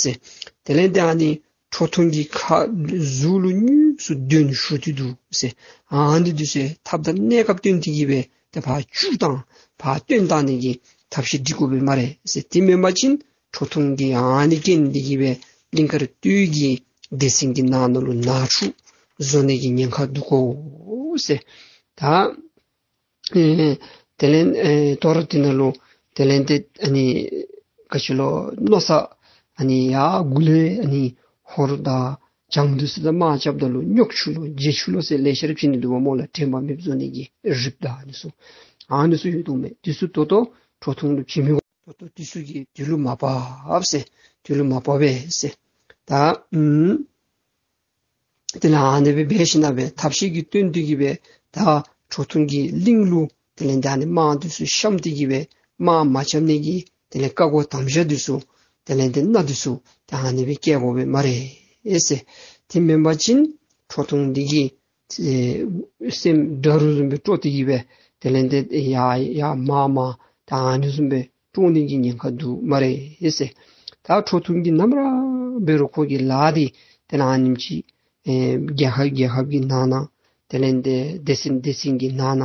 ཟེར། དེ་ལས་ཏེ་ཨ་ནི་ཁྲོ་ཐུང་གི་ཁ་གཟུགས་ལུ་དངོས་སུ་གདོན་ཞུགས་ཏེ་འདུག་ཟེར། ཨ་ནི་འདི་ཚུ་ཐབས་དང་གནས་སྐབས་སྟོན་ཏེ་གི་སྦེ་ཏེ་ཕར་བཅུག་བཏང་ཕར་བཏོན་བཏང་ནི་གི་ཐབས་ཤེས་སྒྲིག་དགོ་པས་སྨ་རེ་ཟེར། དེ་མེན་པ་ཅིན་ཁྲོ་ཐུང་གིས་ཨ་ནི་རྐྱེན་འདི་གིས་སྦེ་གླིང་དཀར་སྟོད་ཀྱི་སྡེ་ཚན་གྱི་ནང་ན་ལུ་ནང་འཁྲུག་བཟོ་ནི་གི་ཉེན་ཁ་འདུག་གོ་ཟེར། ད་ཨེ་དེ་ལས་ཨེ་དོ་རུང་དེ་ནང་ལུ་དེ་ལས་ཏེ་ཨ་ནི་ག་ཅི་ལོ་མནོ་བསམ་ཨ་ནི་ཡར་མགུ་ལས་ཨ་ནི་ཧོར་དང་བྱང་འདི་ཚུ་དང་དམག་རྐྱབ་ད་ལུ་རྙོག་ཆུག་ལོ་བརྗེད་ཆུག་ལོ་ཟེར་ལེ་ཤ་ར་བྱིན་ནི་འདུག་པ་སྨོ་ལགས། དྲན་པ་མེདཔ་བཟོ་ནི་གི་རིགཔ་དང་ཨ་ནི་ཚུ་ཨ་ནི་ཚུ་ཡོད་དོ་མས། དེ་ཚུ་ད་ལྟོ་ཁྲོ་ཐུང་ལུ་བྱིན་མི་དགོ། ད་ལྟོ་དེ་ཚུ་གིས་དུས་ལུ་མ་བབས་ཟེར། དུས་ལུ་མ་བབས་པས་ཟེར། ད་ཨུམ་དེ་ལས་ཨ་ནི་སྦེ་འབད་ཞིནམ་ལས་ཐབས་ཤེས་ཀྱིས་བཏོན་ཏེ་གི་སྦེ་ད་ཁྲོ་ཐུང་གིས་གླིང་ལུ་དེ་ལས་ད་ཨ་ནི་དམག་འདི་ཚུ་བཤམས་ཏེ་གི་སྦེ་དམག་མ་རྐྱབ་ནི་གི་དེ་ལས་བཀའ་བསྒོ་དམ་བཅའ་འདི་ཚུ་དེ་ལས་ཏེ་མནའ་འདི་ཚུ་ད་ཨ་ནི་སྦེ་བསྐྱལ་དགོ་པས་སྨ་རེ་ཟེར། དེ་མེན་པ་ཅིན་ཁྲོ་ཐུང་འདི་གིས་ཨེ་སེམས་དགྲ་རུ་བཟུམ་སྦེ་དཀྲོག་སྟེ་གི་སྦེ་དེ་ལས་ཏེ་ཡར་ཡར་མར་མར་ད་ཨ་ནི་བཟུམ་སྦེ་དཀྲོག་ནི་གི་ཉེན་ཁ་འདུག་སྨ་རེ་ཟེར། ད་ཁྲོ་ཐུང་གིས་ནམ་ར་འབད་རུང་ཁོ་གི་ལཱ་འདི་དེ་ལས་ཨ་ནེམ་ཅིག་ཨེ་རྒྱལ་ཁབ་རྒྱལ་ཁབ་ཀྱི་ནང་ན་དེ་ལས་ཏེ་སྡེ་ཚན་སྡེ་ཚན་གྱི་ནང་ན་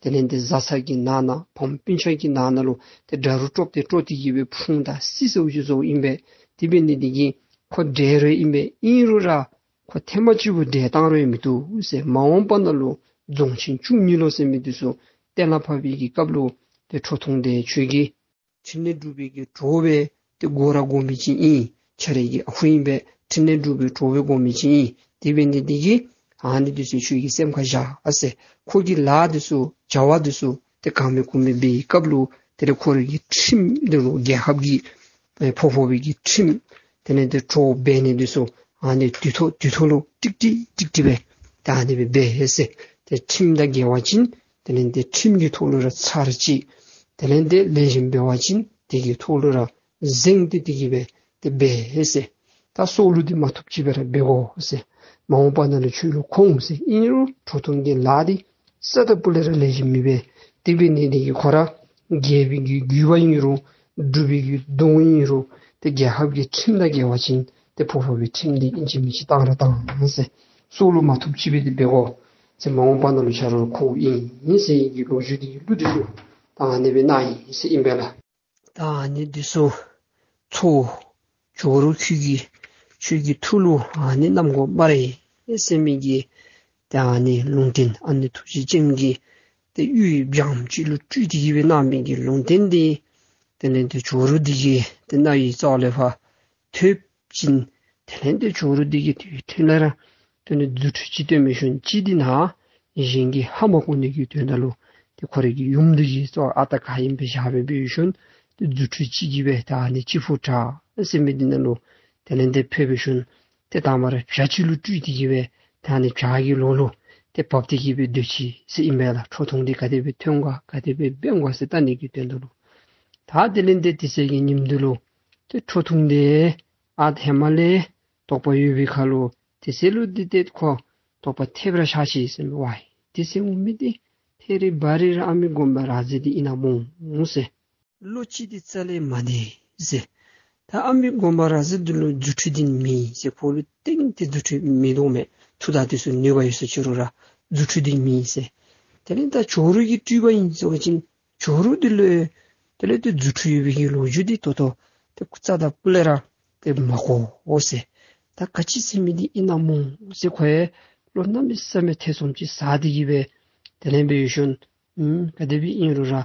དེ་ལས་ཏེ་བཟའ་ཚང་གི་ནང་ན་ཕམ་སྤུན་ཆ་གི་ནང་ན་ལུ་ཏེ་དགྲ་རུ་དཀྲོག་སྟེ་དཀྲོག་སྟེ་གི་སྦེ་ཕུང་དང་བསད་ཟེར་བ་ཅིན་བཟོཝ་ཨིན་པས། དེ་འབད་ནི་འདི་གིས་ཁོ་འདྲེ་རེ་ཨིན་པས། ཨིན་རུང་ར་ཁོ་ཐེངས་མ་གཅིག་པོ་འདྲེ་བཏང་རུང་མི་བཏུབ་ཟེར། མ་འོངས་པ་ནང་ལུ་རྫོང་ཆེན་བཅུ་གཉིས་ལོ་ཟེར་མི་འདི་ཚུ་གཏན་ལ་ཕབ་པའི་གི་སྐབས་ལུ་ཏེ་ཁྲོ་ཐུང་འདི་ཁྱོད་ཀྱི་ཕྲིན་ལས་སྒྲུབ་པའི་གི་གྲོགས་སྦེ་ཏེ་དགོ་ར་དགོ་མི་ཅིག་ཨིན། ཁྱོད་རའི་གི་ཨ་ཁུ་ཨིན་པས། ཕྲིན་ལས་སྒྲུབ་པའི་གྲོགས་སྦེ་དགོ་མི་ཅིག་ཨིན། དེ་འབད་ནི་འདི་གིས་ཨ་ནི་འདི་ཚུ་ཁྱོད་ཀྱིས་སེམས་ཁར་བཞག་ཨ་ཟེར། ཁོ་གི་ལཱ་འདི་ཚུ་བྱ་བ་འདི་ཚུ་ཏེ་གང་མེད་ཀུ་མེད་འབད་བའི་སྐབས་ལུ་དེ་ལས་ཁོ་རའི་གི་ཁྲིམས་འདི་ལུ་རྒྱལ་ཁབ་ཀྱི་ཨེ་ཕོག་ཕོག་པའི་གི་ཁྲིམས་དེ་ལས་ཏེ་གྲོགས་འབད་ནི་འདི་ཚུ་ཨ་ནི་དུས་ཐོག་དུས་ཐོག་ལུ་ཀྲིག་ཀྲི་ཀྲིག་ཀྲི་སྦེ་ད་ཨ་ནི་སྦེ་འབད་ཟེར། ཏེ་ཁྲིམས་དང་འགལ་བ་ཅིན་དེ་ལས་ཏེ་ཁྲིམས་ཀྱི་ཐོག་ལུ་ར་ཚར་གཅིག། དེ་ལས་ཏེ་ལེགས་ཤོམ་འབད་བ་ཅིན་དེ་གི་ཐོག་ལུ་ར་གཟེངས་ཏེ་དེ་གི་སྦེ་ཏེ་འབད་ཟེར། ད་སྲོག་ལུ་འདི་མ་ཐུགཔ་ཅིག་སྦེ་ར་འབད་དགོ་ཟེར། མ་འོངས་པ་ནང་ལུ་ཁྱོད་ལུ་ཁོང་ཟེར། ཨིན་རུང་ཁྲོ་ཐུང་གི་ལཱ་འདི་རྩ་དང་སྤུ་ལས་ར་ལེགས་ཤོམ་མེད་པས། དེ་འབད་ནི་འདི་གིས་ཁོ་ར་རྒྱལ་པོའི་གི་རྒྱུད་པ་ཨིན་རུང་འབྲུག་པའི་གི་གདོང་ཨིན་རུང་ཏེ་རྒྱལ་ཁབ་ཀྱི་ཁྲིམས་དང་འགལ་བ་ཅིན་ཏེ་ཕོག་ཕོག་པའི་ཁྲིམས་འདི་ཨིན་ཅི་མིན་ཅི་བཏང་ར་བཏང་ཟེར། སྲོག་ལུ་མ་ཐུགཔ་ཅིག་སྦེ་འདི་འབད་དགོ་ཟེར། མ་འོངས་པ་ནང་ལུ་ཁྱོད་ར་ལུ་ཁོང་ཨིན་ཟེར་བའི་གི་ལོ་རྒྱུས་འདི་གི་གླུ་འདི་ཚུ་ད་ཨ་ནི་སྦེ་གནང་ཡི་ཟེར་ཨིན་པས་ལགས། ད་ཨ་ནི་འདི་ཚུ་ཚོགས་ཇོ་རུ་ཁྱོད་ཀྱི་ཁྱོད་ཀྱི་ཐུགས་ལུ་ཨ་ནི་བསྣམ་དགོ་སྨ་རེ་ཟེར་མི་གི་ད་ཨ་ནི་ལུང་བསྟན་ཨ་ནི་ཐུགས་རྗེ་ཅན་གྱི་ཏེ་གཡུ་ཡི་སྦྱངམ་ཅིག་ལུ་སྤྲུལ་ཏེ་གི་སྦེ་གནང་མི་གི་ལུང་བསྟན་འདི་དེ་ལས་ཏེ་ཇོ་རུ་འདི་གི་ཏེ་རྣ་བའི་རྩ་ལས་ཕར་ཐོས་ཅིན་དེ་ལས་ཏེ་ཇོ་རུ་འདི་གིས་དེ་ཐོས་ལས་ར་དེ་ལས་རྫུ་འཕྲུལ་ཅིག་སྟོན་མི་ཤུལ་ཅིག་འདི་ནཱ་གཞན་གྱིས་ཧ་མ་གོ་ནི་གི་དོན་དག་ལུ་ཏེ་ཁོ་རའི་གི་ཡུམ་འདི་གི་རྩ་ཨ་རྟག་ག་ཨིནམ་སྦེ་བཞག་སྦེ་འབད་ཤུལ་ཏེ་རྫུ་འཕྲུལ་ཅིག་གིས་སྦེ་ད་ཨ་ནི་སྤྱི་ཕུ་བྲག་ཟེར་མི་འདི་ནང་ལུ་དེ་ལས་ཏེ་ཕེབས་པའི་ཤུལ་ཏེ་དང་པ་ར་བྱ་ཅིག་ལུ་སྤྲུལ་ཏེ་གི་སྦེ་ད་ཨ་ནི་བྱ་གི་ལོགས་ལུ་ཏེ་བབས་ཏེ་གི་སྦེ་སྡོད་ཅི་ཟེར་ཨིན་པས་ལགས། ཁྲོ་ཐུང་འདི་ག་དེ་སྦེ་ཐོན་ག་ག་དེ་སྦེ་འབད་ག་ཟེར་བལྟ་ནི་གི་དོན་དག་ལུ། ད་དེ་ལས་ཏེ་དེ་ཚེ་གི་ཉིནམ་འདི་ལུ་ཏེ་ཁྲོ་ཐུང་འདི་ཨ་ཧེ་མ་ལས་དོགས་པ་ཡོད་པའི་ཁར་ལུ་དེ་ཚེ་ལུ་འདི་ཏེ་ཁོ་དོགས་པ་ཐེབས་ར་ཤ་ཅི་ཟེར་མི་ཝའི་དེ་ཚེ་འོང་མི་འདི་ཐད་རི་བ་རི་ར་ཨ་མི་དགོན་པ་ར་ཛི་འདི་ཨིན་ན་སྨོ་ཟེར། བློ་ཅིག་འདི་རྩ་ལས་མ་བདེ་ཟེར། ད་ཨ་མི་དགོན་པ་ར་ཛ་འདི་ལུ་རྫུ་འཕྲུལ་འདི་མེད་ཟེར། ཁོ་ལུ་གཏན་གྱི་རྫུ་འཕྲུལ་མེད་དོ་མས། མཐུ་དང་དེ་ཚུ་ནུས་པ་ཡོད་ས་ཅི་རུང་ར་རྫུ་འཕྲུལ་འདི་མེད་ཟེར། དེ་ལས་ད་ཇོ་རུ་གི་སྤྲུལ་པ་ཨིན་ཟེར་བ་ཅིན་ཇོ་རུ་འདི་ལུ་དེ་ལས་ཏེ་རྫུ་འཕྲུལ་ཡོད་པའི་གི་ལོ་རྒྱུས་འདི་ད་ལྟོ་ཏེ་རྩ་དང་སྤུ་ལས་ར་ཏེ་མ་གོ་འོང་ཟེར། ད་ག་ཅི་ཟེར་མི་འདི་ཨིན་ན་སྨོ་ཟེར། ཁོ་ཡང་བློ་གནམ་མེད་ས་མེད་ཐེ་ཚོམ་ཅིག་ཟ་སྟེ་གི་སྦེ་དེ་ལས་འབད་ཞིནམ་ཨུམ་ག་དེ་སྦེ་ཨིན་རུང་ར་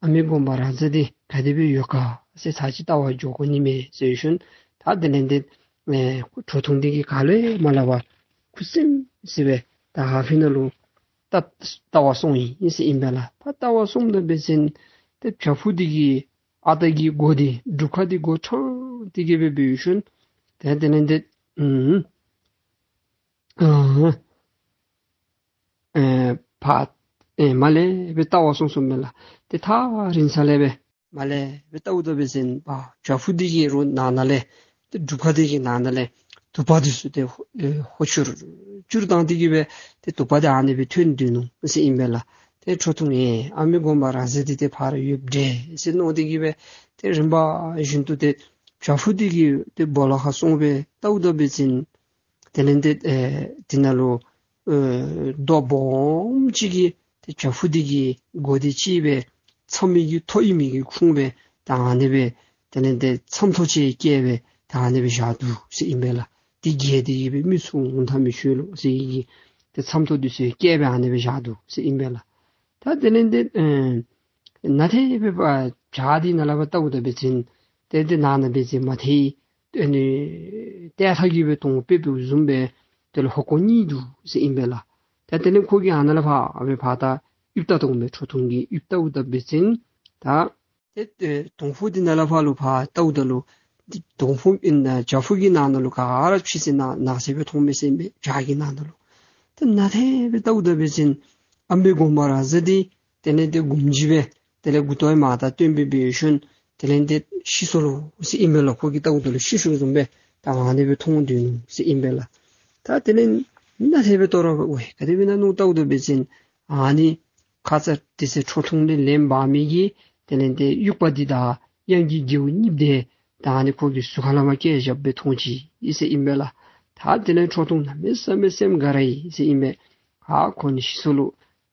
ཨ་མི་དགོན་པ་ར་ཛ་འདི་ག་དེ་སྦེ་ཡོད་ག་ཟེར་ཚར་ཅིག་བལྟ་བར་འགྱོ་དགོ་ནི་མས་ཟེར་ཞིནམ་ད་དེ་ལས་ཏེ་ཨེ་ཁྲོ་ཐུང་འདི་གིས་ག་ལུ་ཡང་མ་སླབ་པར་ཁུ་སིམ་སི་སྦེ་ད་ཧ་ཕི་ནང་ལུ་ད་བལྟ་བར་སོང་ཡི་ཟེར་ཨིན་པས་ལགས། ད་བལྟ་བར་སོངམ་ད་འབད་བ་ཅིན་ཏེ་བྱག་ཕུག་འདི་གི་ཨ་རྟག་གི་སྒོ་འདི་སྒྲུབ་ཁང་འདི་སྒོ་ཕྲང་སྟེ་གི་སྦེ་འབད་ཞིནམ་ཏེ་དེ་ལས་ཏེ་ཨུམ་ཨ་ཨེ་ཕར་ཨེ་མར་ལས་སྦེ་བལྟ་བར་སོང་སོངམ་མས་ལགས། ཏེ་ཐག་རིང་ས་ལས་སྦེ་མར་ལས་སྦེ་བལྟཝ་ད་འབད་བ་ཅིན་ཕར་བྱག་ཕུག་འདི་གི་རོགས་ནང་ན་ལས་ཏེ་སྒྲུབ་ཁང་འདི་གི་ནང་ན་ལས་དུ་པ་འདི་ཚུ་ཏེ་ཧོ་ཨེ་ཧོ་ཆུར་ཆུར་བཏང་སྟེ་གི་སྦེ་ཏེ་དུ་པ་འདི་ཨ་ནི་སྦེ་ཐོན་སྡོད་ནུག་ཟེར་ཨིན་པས་ལགས། ཏེ་ཁྲོ་ཐུང་ཨེ་ཨ་མི་དགོན་པ་ར་ཛ་འདི་ཏེ་ཕར་ཡོདཔ་འདྲས་ཟེར་མནོ་སྟེ་གི་སྦེ་ཏེ་རིམ་པ་བཞིན་དུ་ཏེ་བྱག་ཕུག་འདི་གི་ཏེ་སྦོ་ལོགས་ཁར་སོང་སྦེ་བལྟཝ་ད་འབད་བ་ཅིན་དེ་ལས་ཏེ་ཨེ་དེ་ནང་ལུ་ཨེ་རྡོ་སྦོམ་ཅིག་གིས་ཏེ་བྱག་ཕུག་འདི་གི་སྒོ་འདི་བཅད་སྦེ་མཚམས་མེད་ཀྱི་ཐོ་ཨིན་མི་གི་ཁུངས་སྦེ་ད་ཨ་ནི་སྦེ་དེ་ལས་ཏེ་མཚམས་ཐོ་ཅིག་བཀལ་སྦེ་ད་ཨ་ནི་སྦེ་བཞག་འདུག་ཟེར་ཨིན་པས་ལགས། འདི་བརྒལ་ཏེ་གི་སྦེ་མི་ཚུ་འོང་ཐག་མི་ཆོད་ལོ་ཟེར་གི་ཏེ་མཚམས་ཐོ་འདི་ཚུ་བཀལ་སྦེ་ཨ་ནི་སྦེ་བཞག་འདུག་ཟེར་ཨིན་པས་ལགས། ད་དེ་ལས་ཏེ་ཨེ་ནཱ་ཏེ་སྦེ་བྱག་འདི་ནང་ལས་ཕར་བལྟཝ་ད་འབད་བ་ཅིན་ཏེ་ཏེ་ནང་ན་འབད་བ་ཅིན་མ་ཏེ་ཨ་ནི་ཏེ་ཐག་གི་སྦེ་དོང་པེ་པེ་བཟུམ་སྦེ་དེ་ལས་ཧོ་ཀོ་གཉིས་འདུག་ཟེར་ཨིན་པས་ལགས། ད་དེ་ལས་ཁོ་གིས་ཨ་ནཱ་ལས་ཕར་ཨ་སྦེ་ཕར་ད་ཡིབ་བལྟ་དོ་མས། ཁྲོ་ཐུང་གིས་ཡིབ་བལྟཝ་ད་འབད་བ་ཅིན་ད་ཏེ་ཨེ་དོང་ཕུག་འདི་ནང་ལས་ཕར་ལུ་ཕར་བལྟཝ་ད་ལུ་དོང་ཕུག་ཨིན་ན་བྱག་ཕུག་གི་ནང་ན་ལུ་ག་ར་ཕྱི་ཚེ་ནག་ནག་ཟེར་སྦེ་མཐོང་མས་ཟེར་ཨིན་པས། བྱག་གི་ནང་ན་ལུ་ཏེ་ནཱ་ཏེ་སྦེ་བལྟཝ་ད་འབད་བ་ཅིན་ཨ་མི་དགོན་པ་ར་ཛ་འདི་དེ་ལས་ཏེ་དགུམ་ཅིག་སྦེ་དེ་ལས་མགུ་ཏོ་མར་ད་བཏོན་སྦེ་འབད་ཞིནམ་དེ་ལས་ཏེ་ཤི་སོ་ལོ་ཟེར་ཨིན་པས་ལགས། ཁོ་གིས་བལྟཝ་ད་ལུ་ཤི་སོ་བཟུམ་སྦེ་ད་ཨ་ནི་སྦེ་མཐོང་སྡོད་ནུག་ཟེར་ཨིན་པས་ལགས། ད་དེ་ལས་ནཱ་ཏེ་སྦེ་དོ་རུང་འོ་ག་དེ་སྦེ་ཨིན་ན་མནོ་བལྟཝ་ད་འབད་བ་ཅིན་ཨ་ནི་ཁ་ཙ་དེ་ཚེ་ཁྲོ་ཐུང་ལས་ལན་འབག་མི་གི་དེ་ལས་ཏེ་དབྱུག་པ་འདི་དང་གཡང་གི་རྒྱལ་པོ་གཉིསཔོ་འདི་ད་ཨ་ནི་ཁོ་གི་གཟུགས་ཁ་ལས་མར་བཀལ་བཞག་སྦེ་མཐོང་ཅི་ཟེར་ཨིན་པས་ལགས། ད་དེ་ལས་ཁྲོ་ཐུང་གནམ་མེད་ས་མེད་སེམས་དགའ་ར་ཡི་ཟེར་ཨིན་པས། ཨ་ཁོ་ནི་ཤི་སོ་ལོ།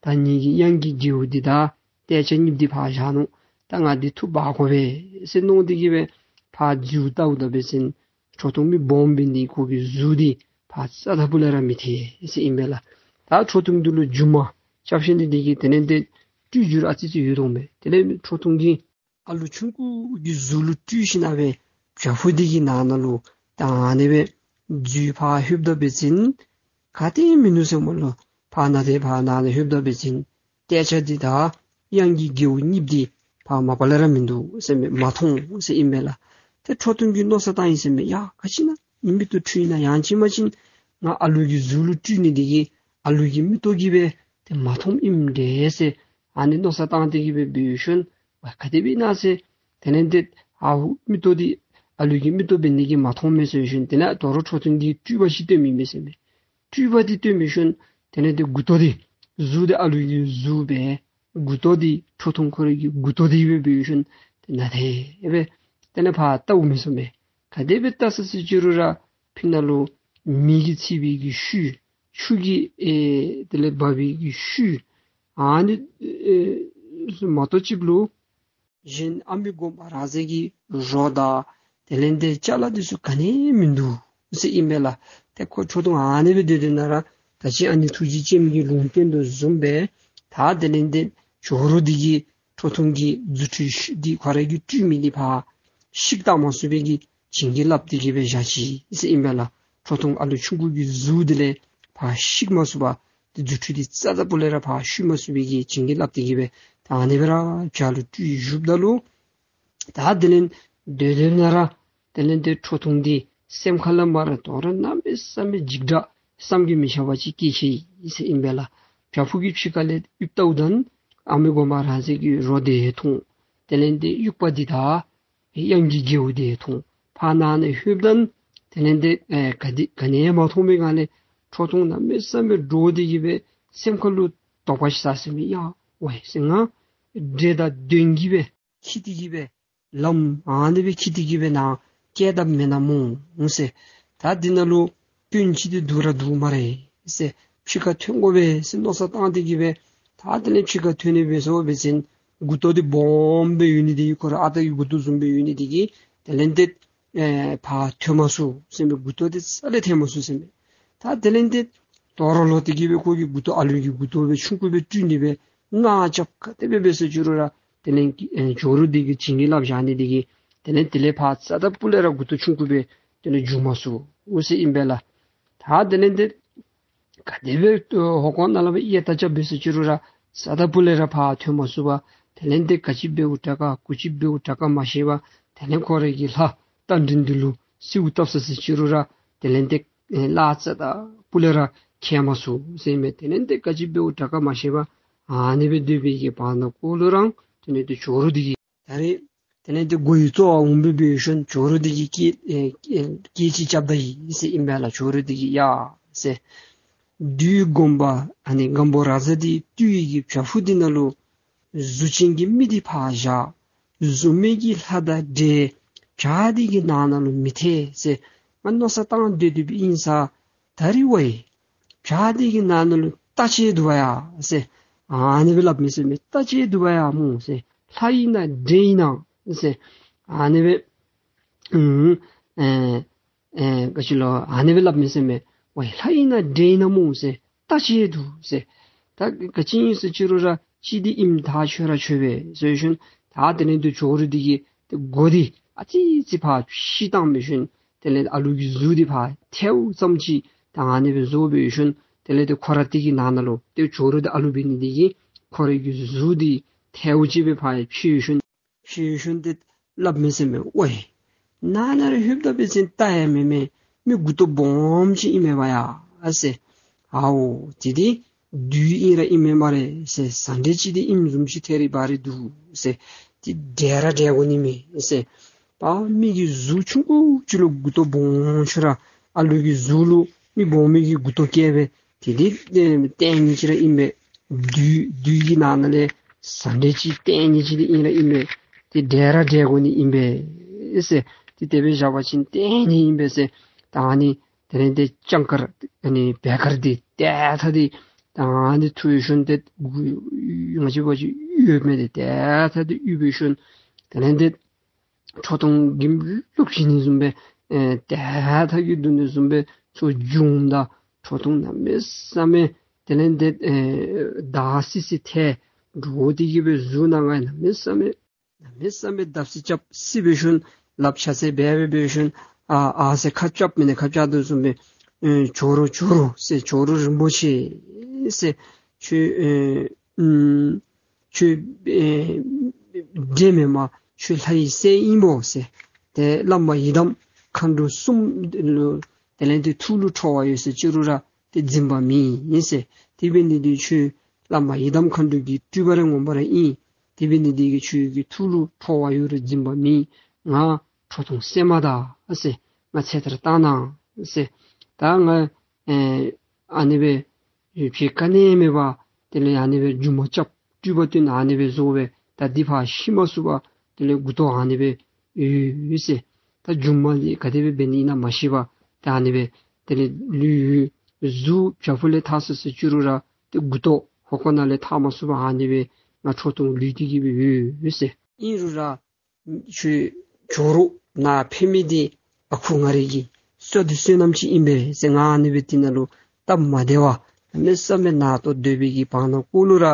ད་ངེ་གི་གཡང་གི་རྒྱལ་པོ་འདི་དང་ཏེ་ཅ་གཉིསཔོ་འདི་ཕར་བཞག་ནུག། ད་ང་འདི་འཐུ་འབག་དགོ་པས་ཟེར་མནོ་སྟེ་གི་སྦེ་ཕར་འཛུལ་བལྟཝ་ད་འབད་བ་ཅིན་ཁྲོ་ཐུང་མི་སྦོམ་སྦེ་འདི་ཁོ་གི་གཟུགས་འདི་ཕར་རྩ་དང་སྤུ་ལས་ར་མི་ཐལ་ཟེར་ཨིན་པས་ལགས། ད་ཁྲོ་ཐུང་འདི་ལུ་རྒྱུ་མ་རྐྱབ་ཤེས་ནི་འདི་གིས་དེ་ལས་ཏེ་སྤྲུལ་བསྒྱུར་ཨ་ཙི་ཅིག་ཡོད་དོ་མས། དེ་ལས་ཁྲོ་ཐུང་གིས་ཨ་ལུ་ཆུང་ཀུ་གི་གཟུགས་ལུ་སྤྲུལ་ཞིནམ་སྦེ་བྱག་ཕུག་འདི་གི་ནང་ན་ལུ་ད་ཨ་ནི་སྦེ་འཛུལ་ཕར་ལྷོདཔ་ད་འབད་བ་ཅིན་ག་ཏེ་མིན་འདུག་ཟེར་སྨོ་ལགས། ཕར་ནཱ་ཏེ་ཕར་ནང་ན་ལྷོདཔ་ད་འབད་བ་ཅིན་ཏེ་ཅ་འདི་དང་གཡང་གི་རྒྱལ་པོ་གཉིསཔོ་འདི་ཕར་མ་པ་ལས་ར་མིན་འདུག་ཟེར་མས། མ་མཐོང་ཟེར་ཨིན་པས་ལགས། ཏེ་ཁྲོ་ཐུང་གིས་མནོ་བསམ་བཏང་ཡི་ཟེར་མས། ཡ་ག་ཅི་ཨིན་ན་ཨིན་མི་འདུག། འཁྲུལ་ཨིན་ན་ཡང་ཅིན་མ་ཅིན་ང་ཨ་ལུ་གི་གཟུགས་ལུ་སྤྲུལ་ནི་འདི་གིས་ཨ་ལུ་གི་མིག་ཏོ་གིས་སྦེ་ཏེ་མ་མཐོངམ་ཨིནམ་འདྲས་ཟེར་ཨ་ནི་མནོ་བསམ་བཏང་སྟེ་གི་སྦེ་འབད་ཞིནམ་ཝའི་ག་དེ་སྦེ་ཨིན་ན་ཟེར། དེ་ལས་ཏེ་ཨ་མིག་ཏོ་འདི་ཨ་ལུ་གི་མིག་ཏོ་འབད་ནི་གིས་མ་མཐོངམ་མས་ཟེར་ཞིནམ་དེ་ལས་དོ་རུང་ཁྲོ་ཐུང་གིས་སྤྲུལ་པ་ཅིག་སྟོན་མི་མས་ཟེར་མས། སྤྲུལ་པ་འདི་སྟོན་མི་ཞིནམ་དེ་ལས་ཏེ་མགུ་ཏོ་འདི་གཟུགས་འདི་ཨ་ལུ་གི་གཟུགས་སྦེ་མགུ་ཏོ་འདི་ཁྲོ་ཐུང་ཁོ་རའི་གི་མགུ་ཏོ་འདི་སྦེ་འབད་ཞིནམ་ཏེ་ནཱ་ཏེ་སྦེ་དེ་ལས་ཕར་བལྟཝ་མས་ཟེར་མས། ག་དེ་སྦེ་བལྟ་ས་ཅི་རུང་ར་ཕི་ནང་ལུ་མེ་གིས་ཚིག་པའི་གི་ཤུལ་ཆུ་གིས་ཨེ་དེ་ལས་འབག་པའི་གི་ཤུལ་ཨ་ནི་ཨེ་མ་གཏོགས་ཅིག་ལུ་གཞན་ཨ་མི་དགོན་པ་ར་ཛ་གི་རོ་དང་དེ་ལས་ཏེ་ཅ་ལ་འདི་ཚུ་ག་ནི་ཡང་མིན་འདུག་ཟེར་ཨིན་པས་ལགས། ཏེ་ཁོ་ཁྲོ་ཐུང་ཨ་ནི་སྦེ་སྡོད་སྡོད་ན་ར་ད་ཅི་ཨ་ནི་ཐུགས་རྗེ་ཅན་གྱིས་ལུང་བསྟན་དོ་བཟུམ་སྦེ་ད་དེ་ལས་ཏེ་ཇོ་རུ་འདི་གིས་ཁྲོ་ཐུང་གི་རྫུ་འཕྲུལ་ཤུ་འདི་ཁོ་ར་གིས་སྤྲུལ་མི་འདི་ཕར་བཤིག་བཏང་མ་ཚུགས་པའི་གི་བྱིན་གྱིས་བརླབས་ཏེ་གི་སྦེ་བཞག་ཅི་ཟེར་ཨིན་པས་ལགས། ཁྲོ་ཐུང་ཨ་ལུ་ཆུང་ཀུ་གི་གཟུགས་འདི་ལས་ཕར་བཤིག་མ་ཚུགས་པར་ཏེ་རྫུ་འཕྲུལ་འདི་རྩ་དང་སྤུ་ལས་ར་ཕར་བཤིག་མ་ཚུགས་པའི་གི་བྱིན་གྱིས་བརླབས་ཏེ་གི་སྦེ་ད་ཨ་ནི་སྦེ་ར་བྱག་ལུ་སྤྲུལ་བཞུགསཔ་ད་ལུ་ད་དེ་ལས་སྡོད་སྡོད་ན་ར་དེ་ལས་ཏེ་ཁྲོ་ཐུང་འདི་སེམས་ཁ་ལས་མར་དོ་རུང་གནམ་མེད་ས་མེད་འཇིགས་སྐྲག་བསམ་གྱིས་མི་ཁྱབ་པ་ཅིག་སྐྱེས་ཅི་ཟེར་ཨིན་པས་ལགས། བྱག་ཕུག་གི་ཕྱི་ཁ་ལས་ཡིབ་བལྟཝ་ད་ཨ་མི་དགོན་པ་ར་ཛ་གི་རོ་འདི་མཐོང་། དེ་ལས་ཏེ་དབྱུག་པ་འདི་དང་གཡང་གི་རྒྱལ་པོ་འདི་མཐོང་། ཕར་ནང་ན་ལྷོདཔ་ད་དེ་ལས་ཏེ་ཨེ་ག་དེ་ག་ནི་ཡང་མ་མཐོང་པའི་སྒང་ལས་ཁྲོ་ཐུང་གནམ་མེད་ས་མེད་འདྲོག་སྟེ་གི་སྦེ་སེམས་ཁ་ལུ་དོགས་པ་ཅིག་ཟ་ཟེར་མས། ཡ་ཝའི་ཟེར་ང་འདྲེ་དང་གདོན་གྱིས་སྦེ་འཁྱིད་དེ་གི་སྦེ་ལམ་ཨ་ནི་སྦེ་འཁྱིད་དེ་གི་སྦེ་ནཱ་ བསྐྱལ་དཔ་མེན་ན་སྨོ་ཟེར། ད་འདི་ནང་ལུ་དཔོན་ཅིག་འདི་འདུག་ར་འདུག་སྨ་རེ་ཟེར། ཕྱི་ཁར་ཐོན་དགོ་པས་ཟེར་མནོ་བསམ་བཏང་སྟེ་གི་སྦེ་ད་དེ་ལས་ཕྱི་ཁར་ཐོན་ནི་སྦེ་སོང་བ་ཅིན་མགུ་ཏོ་འདི་སྦོམ་སྦེ་ཡོད་ནི་འདི་གིས་ཁོ་ར་ཨ་རྟག་གི་མགུ་ཏོ་བཟུམ་སྦེ་ཡོད་ནི་འདི་གིས་དེ་ལས་ཏེ་ཨེ་ཕར་ཐོན་མ་ཚུགས་ཟེར་མས། མགུ་ཏོ་འདི་རྩ་ལས་ཐོན་མ་ཚུགས་ཟེར་མས། ད་དེ་ལས་ཏེ་དོ་རུང་ལོག་སྟེ་གི་སྦེ་ཁོ་གི་མགུ་ཏོ་ཨ་ལུ་གི་མགུ་ཏོ་སྦེ་ཆུང་ཀུ་སྦེ་སྤྲུལ་ནི་སྦེ་ང་རྐྱབ་ག་དེ་སྦེ་འབད་ཟེར་ཅི་རུང་ར་དེ་ལས་ཨེ་ཇོ་རུ་འདི་གིས་བྱིན་གྱིས་བརླབས་བཞག་ནི་འདི་གིས་དེ་ལས་དེ་ལས་ཕར་རྩ་དང་སྤུ་ལས་ར་མགུ་ཏོ་ཆུང་ཀུ་སྦེ་དེ་ལས་འགྱོ་མ་ཚུགས་འོ་ཟེར་ཨིན་པས་ལགས། ད་དེ་ལས་ཏེ་ག་དེ་སྦེ་ཨོ་ཧོ་ཀོ་ནང་ལས་སྦེ་ཡ་ད་རྐྱབ་འབད་ཟེར་ཅི་རུང་ར་རྩ་དང་སྤུ་ལས་ར་ཕར་ཐོན་མ་ཚུགས་པར་དེ་ལས་ཏེ་ག་ཅི་འབདཝ་དྲག་ག་གུ་ཅི་འབདཝ་དྲག་ག་མ་ཤེས་པར་དེ་ལས་ཁོ་རའི་གི་ལྷ་རྟ་མགྲིན་འདི་ལུ་གསོལཝ་བཏབ་ས་ཟེར་ཅི་རུང་ར་དེ་ལས་ཏེ་ཨེ་ལག་རྩ་དང་སྤུ་ལས་ར་ཁྱད་མ་ཚུགས་ཟེར་མས། དེ་ལས་ཏེ་ག་ཅི་འབདཝ་དྲག་ག་མ་ཤེས་པར་ཨ་ནི་སྦེ་སྡོད་པའི་གི་བར་ན་ཀོ་ལུ་རང་དེ་ལས་ཏེ་ཇོ་རུ་འདི་གིས་ད་རེས་དེ་ལས་ཏེ་མགོ་ཡུ་ཙོག་འོང་སྦེ་འབད་ཞིནམ་ཇོ་རུ་འདི་གིས་སྐད་ཨེ་སྐད་ཅིག་རྐྱབ་ད་ཡི་ཟེར་ཨིན་པས་ལགས། ཇོ་རུ་འདི་གིས་ཡ་ཟེར། བདུད་སྒོམ་པ་ཨ་ནི་སྒམ་པོ་རཱ་ཛ་འདི་བཏུལ་ནི་གི་བྱག་ཕུག་འདི་ནང་ལུ་གཟུགས་ཅན་གྱི་མི་འདི་ཕར་བཞག། གཟུགས་མེད་ཀྱི་ལྷ་དང་འདྲེ་བྱག་འདི་གི་ནང་ན་ལུ་མི་ཐལ་ཟེར། ང་མནོ་བསམ་བཏང་སྡོད་སྡོདཔ་ཨིན་ས། ད་རིས་ཝའི་བྱག་འདི་གི་ནང་ན་ལུ་རྟ་ཅིག་འདུག་པ་ཡ་ཟེར། ཨ་ནི་སྦེ་སླབ་མས་ཟེར་མས། རྟ་ཅིག་འདུག་པ་ཡ་སྨོ་ཟེར། ལྷ་ཨིན་ན་འདྲེ་ཨིན་ན་ཟེར། ཨ་ནི་སྦེ་ཨུམ་ཨེ་ཨེ་ག་ཅི་ལོ་ཨ་ནི་སྦེ་སླབ་མས་ཟེར་མས། ཝའི་ལྷ་ཨིན་ན་འདྲེ་ཨིན་ན་སྨོ་ཟེར། རྟ་ཅིག་འདུག་ཟེར། ད་ག་ཅི་ཨིན་ཟེར་ཅི་རུང་ར་ཅི་འདི་ཨིནམ་ཐག་ཆོད་ར་ཆོད་པས་ཟེར་ཞིནམ་ད་དེ་ལས་ཏེ་ཇོ་རུ་འདི་གིས་ཏེ་མགོ་འདི་ཨ་ཙི་ཙི་ཕར་ཕྱི་བཏང་འབད་ཞིནམ་དེ་ལས་ཨ་ལུ་གི་གཟུགས་འདི་ཕར་ཐལཝ་ཙམ་ཅིག་ད་ཨ་ནི་སྦེ་བཟོ་འབད་ཞིནམ་དེ་ལས་ཏེ་ཁོ་ར་འདི་གི་ནང་ན་ལུ་ཏེ་ཇོ་རུ་འདི་ཨ་ལུ་འབད་ནི་འདི་གིས་ཁོ་རའི་གི་གཟུགས་འདི་ཐལཝ་ཅིག་སྦེ་ཕར་ཕྱེ་ཞིནམ་ཕྱེ་ཞིནམ་ཏེ་སླབ་མས་ཟེར་མས། ཝའི་ནང་ན་ར་ལྷོདཔ་ད་འབད་བ་ཅིན་རྟ་ཡང་མེན་མས། མི་མགུ་ཏོ་སྦོམ་ཅིག་ཨིན་མས་པ་ཡ་ཟེར། ཨའོ་དེ་འདི་བདུད་ཨིན་ར་ཨིན་མས་སྨ་རེ་ཟེར། ཟ་འདྲེ་ཅིག་འདི་ཨིནམ་བཟུམ་ཅིག་ཐད་རི་བ་རི་འདུག་ཟེར། འདི་བསྒྲལ་ར་བསྒྲལ་དགོ་ནི་མས་ཟེར། པ་མི་གི་གཟུགས་ཆུང་ཀུ་ཅིག་ལུ་མགུ་ཏོ་སྦོམ་ཅིག་ར་ཨ་ལུ་གི་གཟུགས་ལུ་མི་སྦོམ་མི་གི་མགུ་ཏོ་བཀལ་སྦེ་དེ་འདི་ཨེ་བསྟན་ནི་ཅིག་ར་ཨིན་པས། བདུད་བདུད་ཀྱི་ནང་ན་ལས་ཟ་འདྲེ་ཅིག་བསྟན་ནི་ཅིག་འདི་ཨིན་ར་ཨིན་པས། འདི་བསྒྲལ་ར་བསྒྲལ་དགོ་ནི་ཨིན་པས་ཟེར། འདི་དེ་སྦེ་བཞག་པ་ཅིན་བསྟན་ནི་ཨིན་པས་ཟེར། ད་ཨ་ནི་དེ་ལས་ཏེ་སྤྱང་ཀར་ཨ་ནི་བེ་ཀར་འདི་ཏེ་ཐ་འདི་ད་ཨ་ནི་ཐུག་ཞིནམ་ཏེ་ང་བཅས་འབད་བ་ཅིན་གཡུས་མས། ཏེ་ཏེ་ཐ་འདི་གཡུས་འབད་ཞིནམ་དེ་ལས་ཏེ་ཁྲོ་ཐུང་གིས་བླུག་བྱིན་ནི་བཟུམ་སྦེ་ཨེ་ཏེ་ཐ་གིས་བརྡུང་ནི་བཟུམ་སྦེ་ཚུར་བརྡུངམ་ད་ཁྲོ་ཐུང་གནམ་མེད་ས་མེད་དེ་ལས་ཏེ་ཨེ་འདར་སི་སི་ཐལ་འདྲོག་སྟེ་གི་སྦེ་གཟུགས་ནང་ང་གནམ་མེད་ས་མེད་གནམ་མེད་ས་མེད་བརྡབ་གསིག་རྐྱབ་སི་འབད་ཞིནམ་ལགཔ་ཕྱག་འཚལ་འབད་འབད་འབད་ཞིནམ་ཨ་ཨ་ཟེར་ཁ་རྐྱབ་མི་ནི་ཁ་རྐྱབ་དོ་བཟུམ་སྦེ་ཨེ་ཇོ་རུ་ཇོ་རུ་ཟེར། ཇོ་རུ་རིན་པོ་ཆེ་ཟེར། ཁྱོད་ཨེ་ཨུམ་ཁྱོད་ཨེ་འདྲེ་མེན་པར་ཁྱོད་ལྷའི་སྲས་ཨིན་པས་ཟེར། ཏེ་བླ་མ་ཡི་དམ་མཁའ་འགྲོ་གསུམ་ལུ་དེ་ལས་ཏེ་ཐུགས་ལུ་ཁྲོ་བ་ཡོད་ཟེར་ཅི་རུང་ར་ཏེ་འཛིན་པ་མེད་ཟེར། དེ་འབད་ནི་འདི་ཁྱོད་བླ་མ་ཡི་དམ་མཁའ་འགྲོ་གི་སྤྲུལ་པ་ར་ངོ་མ་ར་ཨིན། དེ་འབད་ནི་འདི་གིས་ཁྱོད་ཀྱི་ཐུགས་ལུ་ཁྲོ་བ་ཡོད་རུང་འཛིན་པ་མེད། ང་ཁྲོ་ཐུང་སེམས་མ་དང་ཟེར། ང་ཚེ་ཐར་བཏང་གནང་ཟེར། ད་ང་ཨེ་ཨ་ནི་སྦེ་ཕྱི་ག་ནི་མེད་པར་དེ་ལས་ཨ་ནི་སྦེ་སྒྱུ་མ་རྐྱབ་སྤྲུལ་པ་སྟོན་ཨ་ནི་སྦེ་བཟོ་སྦེ་ད་འདི་ཕར་ཤི་མ་ཚུགས་པར་དེ་ལས་མགུ་ཏོ་ཨ་ནི་སྦེ་ཡོད་ཟེར། ད་སྒྱུ་མ་འདི་ག་དེ་སྦེ་འབད་ནི་ཨིན་ན་མ་ཤེས་པར་ད་ཨ་ནི་སྦེ་དེ་ལས་ལུས་ཡོད། གཟུགས་བྱག་ཕུག་ལས་ཐར་སོ་ཟེར་ཅི་རུང་ར་ཏེ་མགུ་ཏོ་ཧོ་ཀོ་ནང་ལས་ཐར་མ་ཚུགས་པར་ཨ་ནི་སྦེ་ང་ཁྲོ་ཐུང་ལུས་ཏེ་གི་སྦེ་ཡོད་ཟེར། ཨིན་རུང་ར་ཁྱོད་ཇོ་རུ་ནཱ་ཕེབས་མི་འདི་ཨ་ཁུ་ང་རའི་གི་བསོད་བདེ་བསོད་ནམས་ཅིག་ཨིན་པས་ཟེར། ང་ཨ་ནི་སྦེ་འདི་ནང་ལུ་སྟབས་མ་བདེ་བར་གནམ་མེད་ས་མེད་ནང་དོག་སྡོད་པའི་གི་བར་ན་ཀོ་ལུ་ར་